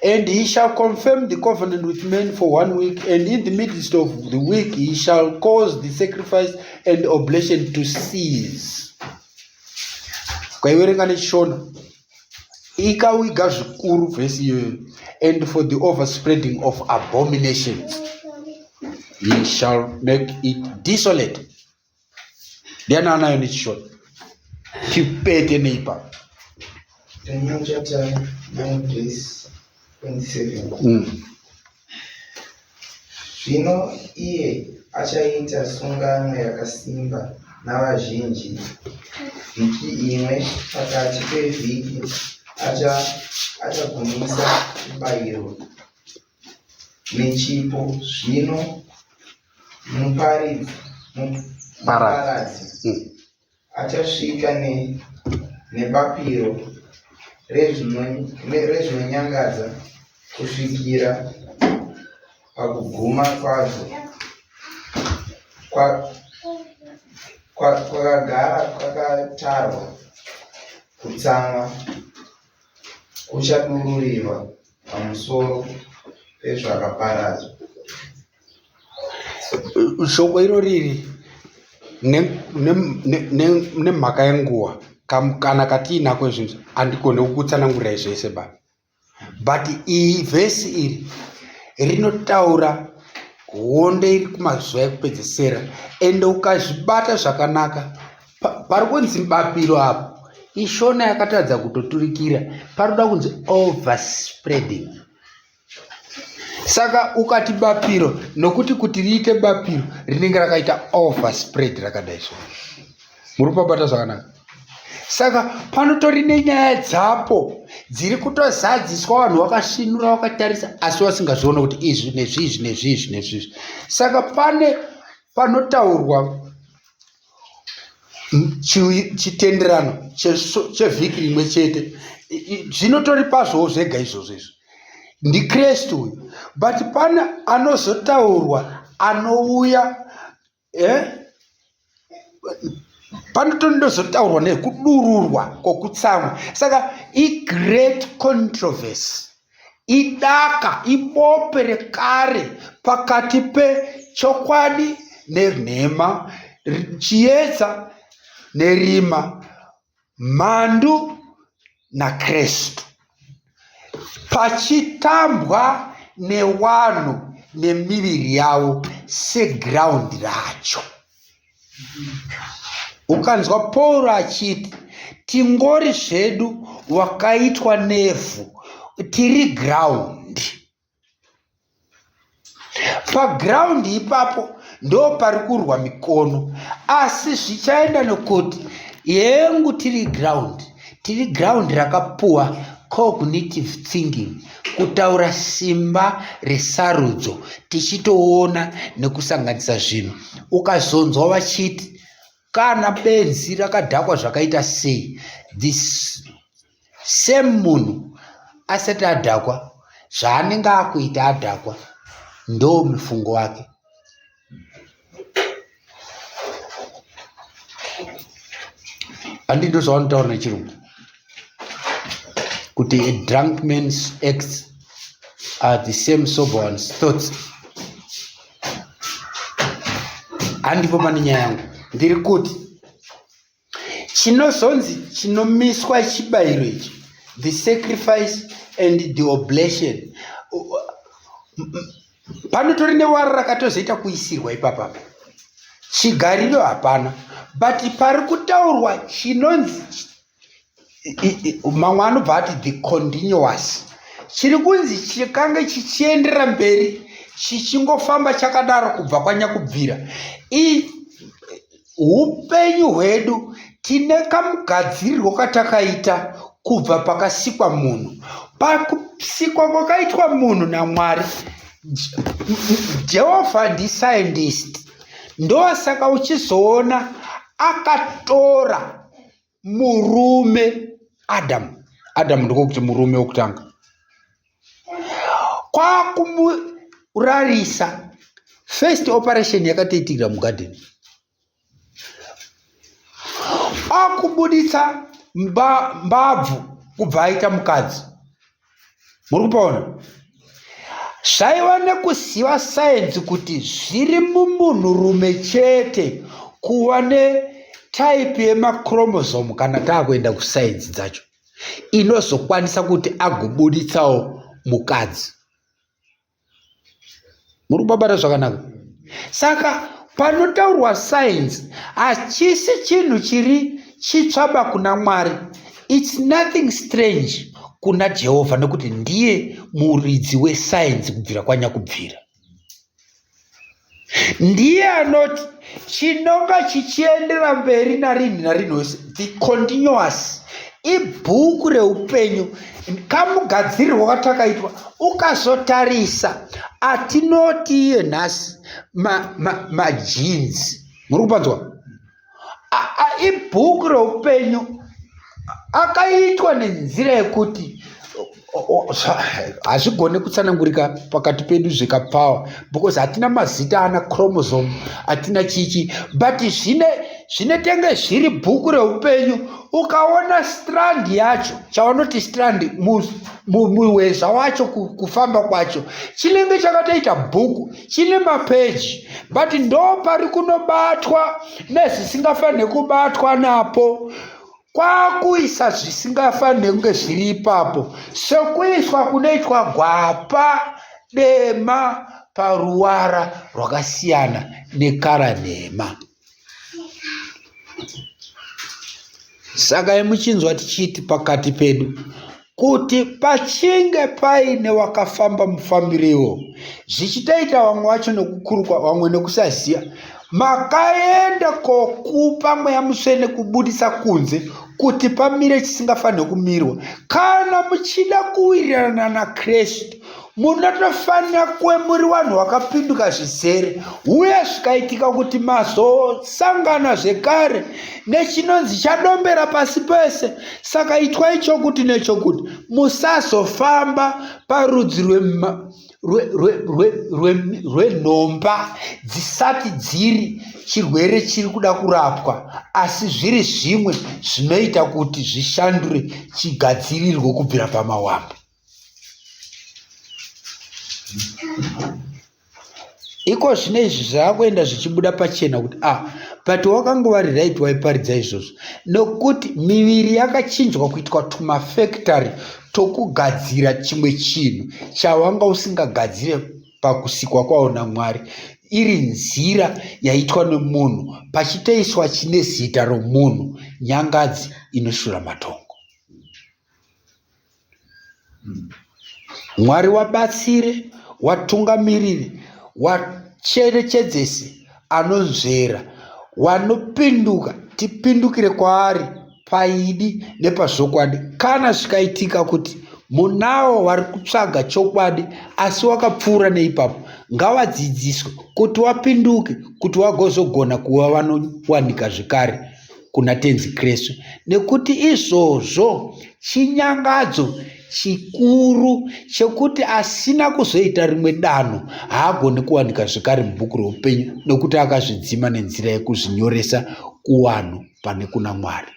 And he shall confirm the covenant with men for one week, and in the midst of the week he shall cause the sacrifice and oblation to cease. Ukaiverenga nechishona ikawiga zvikuru vhesi iyoyo and for the overspreading of abominations he shall make it desolate ndiani anayo nechishona tipete neipapo Daniel chapter 9 verse 27. Zvino iye achaita sungano yakasimba navazhinji vhiki imwe pakati pevhiki achagumisa chibayiro nechipo zvino muparadzi achasvika nebapiro rezvinonyangadza kusvikira pakuguma kwazvo kwakagara kwakatarwa kutsamwa kuchadururirwa pamusoro pezvakaparadzwa. Shoko iro riri nemhaka yenguva kamukana katiinako izvozvi handigone kukutsanangurirai zvese ba but iyi vhesi iri rinotaura hondo iri kumazuva ekupedzesera ende ukazvibata zvakanaka pari kunzi bapiro apo ishona yakatadza kutoturikira parikuda kunzi overspreading Saka ukati bapiro nokuti kuti riite bapiro rinenge rakaita overspread rakadai so. Muri kubabata zvakanaka. Saka panotori nenyaya dzapo dziri kutozadziswa vanhu vakasvinura vakatarisa asi vasingazvione kuti izvi nezvizvi nezvizvi nezvizvi. Saka pane panotaurwa chitenderano chevhiki rimwe chete zvinotori pazvowo zvega izvozvo izvo ndikristu uyu but pane anozotaurwa anouya eh? panotondozotaurwa nekudururwa kwokutsamwa saka igreat controversy Idaka, ibope rekare pakati pechokwadi nenhema, chiedza nerima, mhandu naKristu. Pachitambwa newanhu nemiviri yavo segiraundi racho. Ukanzwa Pauro achiti tingori zvedu wakaitwa nevhu, tiri ground. Paground ipapo ndo pari kurwa mikono, asi zvichaenda nokuti yengu tiri ground, tiri ground rakapuwa cognitive thinking, kutaura simba resarudzo tichitoona nekusanganisa zvinhu. Ukazonzwa vachiti kana benzi rakadhakwa zvakaita sei, this same munhu asati adhakwa zvaanenge akuita adhakwa ndo mufungo wake. Handi ndozvavanotaura nechirungu kuti a drunk man's acts are the same sober one's thoughts. Handipo pane nyaya yangu, ndiri kuti Chinozonzi chinomiswa chibayiro ichi, the sacrifice and the oblation. Panotori newara rakatozoita kuisirwa ipapapa. Chigariro hapana, but pari kutaurwa chinonzi mamwe anobva ati the continuous chiri kunzi chikange chichienderera mberi chichingofamba chakadaro kubva kwanyakubvira. Hupenyu hwedu tine kamugadzirirwo katakaita kubva pakasikwa munhu. Pakusikwa kwakaitwa munhu naMwari, Jehovha ndiscientist. Ndosaka uchizoona akatora murume Adamu. Adamu ndiko kuti murume wekutanga. Kwakumurarisa. First operation yakatoitikira mugarden. Akubuditsa mbabvu kubva aita mukadzi. Muri kupaona? Zvaiva nekuziva sayenzi kuti zviri mumunhurume chete kuva netaipi yemachromosome kana taakuenda kusayenzi dzacho inozokwanisa kuti agobuditsawo mukadzi. Muri kubabata zvakanaka? Saka panotaurwa science hachisi chinhu chiri chitsvaba kuna Mwari. It's nothing strange kuna Jehovha nekuti ndiye muridzi wesainzi kubvira kwanyakubvira. Ndiye anoti chinonga chichiendera mberi narinhi narinhi wese, the continuous, ibhuku reupenyu, kamugadzirirwo katakaitwa. Ukazotarisa atinoti iye nhasi majeans ma, ma muri kupanzwa? Ibhuku reupenyu akaitwa nenzira yekuti hazvigone kutsanangurika pakati pedu zvikapfawa because hatina mazita ana chromosome hatina chichi but zvine zvinetenge zviri bhuku reupenyu ukaona strand yacho chavanoti strand muweza wacho kufamba kwacho chinenge chakatoita bhuku chine mapeji but ndo pari kunobatwa nezvisingafanire kubatwa napo kwakuisa zvisingafanire kunge zviri ipapo sekuiswa kunoitwa gwapa dema paruwara rwakasiyana nekara nhema. Saka muchinzwa tichiti pakati pedu kuti pachinge paine wakafamba mufambiro iwowo zvichitoita vamwe vacho nekukurukwa vamwe nekusaziva makaenda kokupa mweya mutsvene kubudisa kunze kuti pamire chisingafanirwe kumirwa kana muchida kuwirirana nakristu Munotofanira kuve muri vanhu vakapinduka zvizere, uye zvikaitika kuti mazosangana zvekare nechinonzi chadombera pasi pese, saka itwai chokuti nechokuti, musazofamba parudzi rwenhomba dzisati dziri chirwere chiri kuda kurapwa, asi zviri zvimwe zvinoita kuti zvishandure chigadzirirwe kubvira pamawambo. Iko zvino izvi zvakuenda zvichibuda pachena kuti ah but wakanga wari right waiparidza izvozvo nokuti miviri yakachinjwa kuitwa tumafactory tokugadzira chimwe chinhu chawanga usingagadzire pakusikwa kwawo namwari. iri nzira yaitwa nemunhu pachitoiswa chine zita romunhu nyangadzi inoshura matongo. Mwari wabatsire, watungamirire, wacherechedzese anonzvera, wanopinduka, tipindukire kwaari paidi nepazvokwadi. Kana zvikaitika kuti munawo wari kutsvaga chokwadi asi wakapfuura neipapo, ngawadzidziswe kuti wapinduke kuti wagozogona kuva vanowanika zvekare kuna Tenzi Kristu, nekuti izvozvo chinyangadzo chikuru chekuti asina kuzoita rimwe danho haagoni kuwanika zvekare mubhuku roupenyu nekuti akazvidzima nenzira yekuzvinyoresa kuvanhu pane kuna Mwari.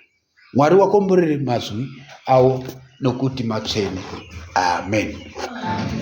Mwari wakomborere mazwi awo nokuti matsvene. Amen. Amen.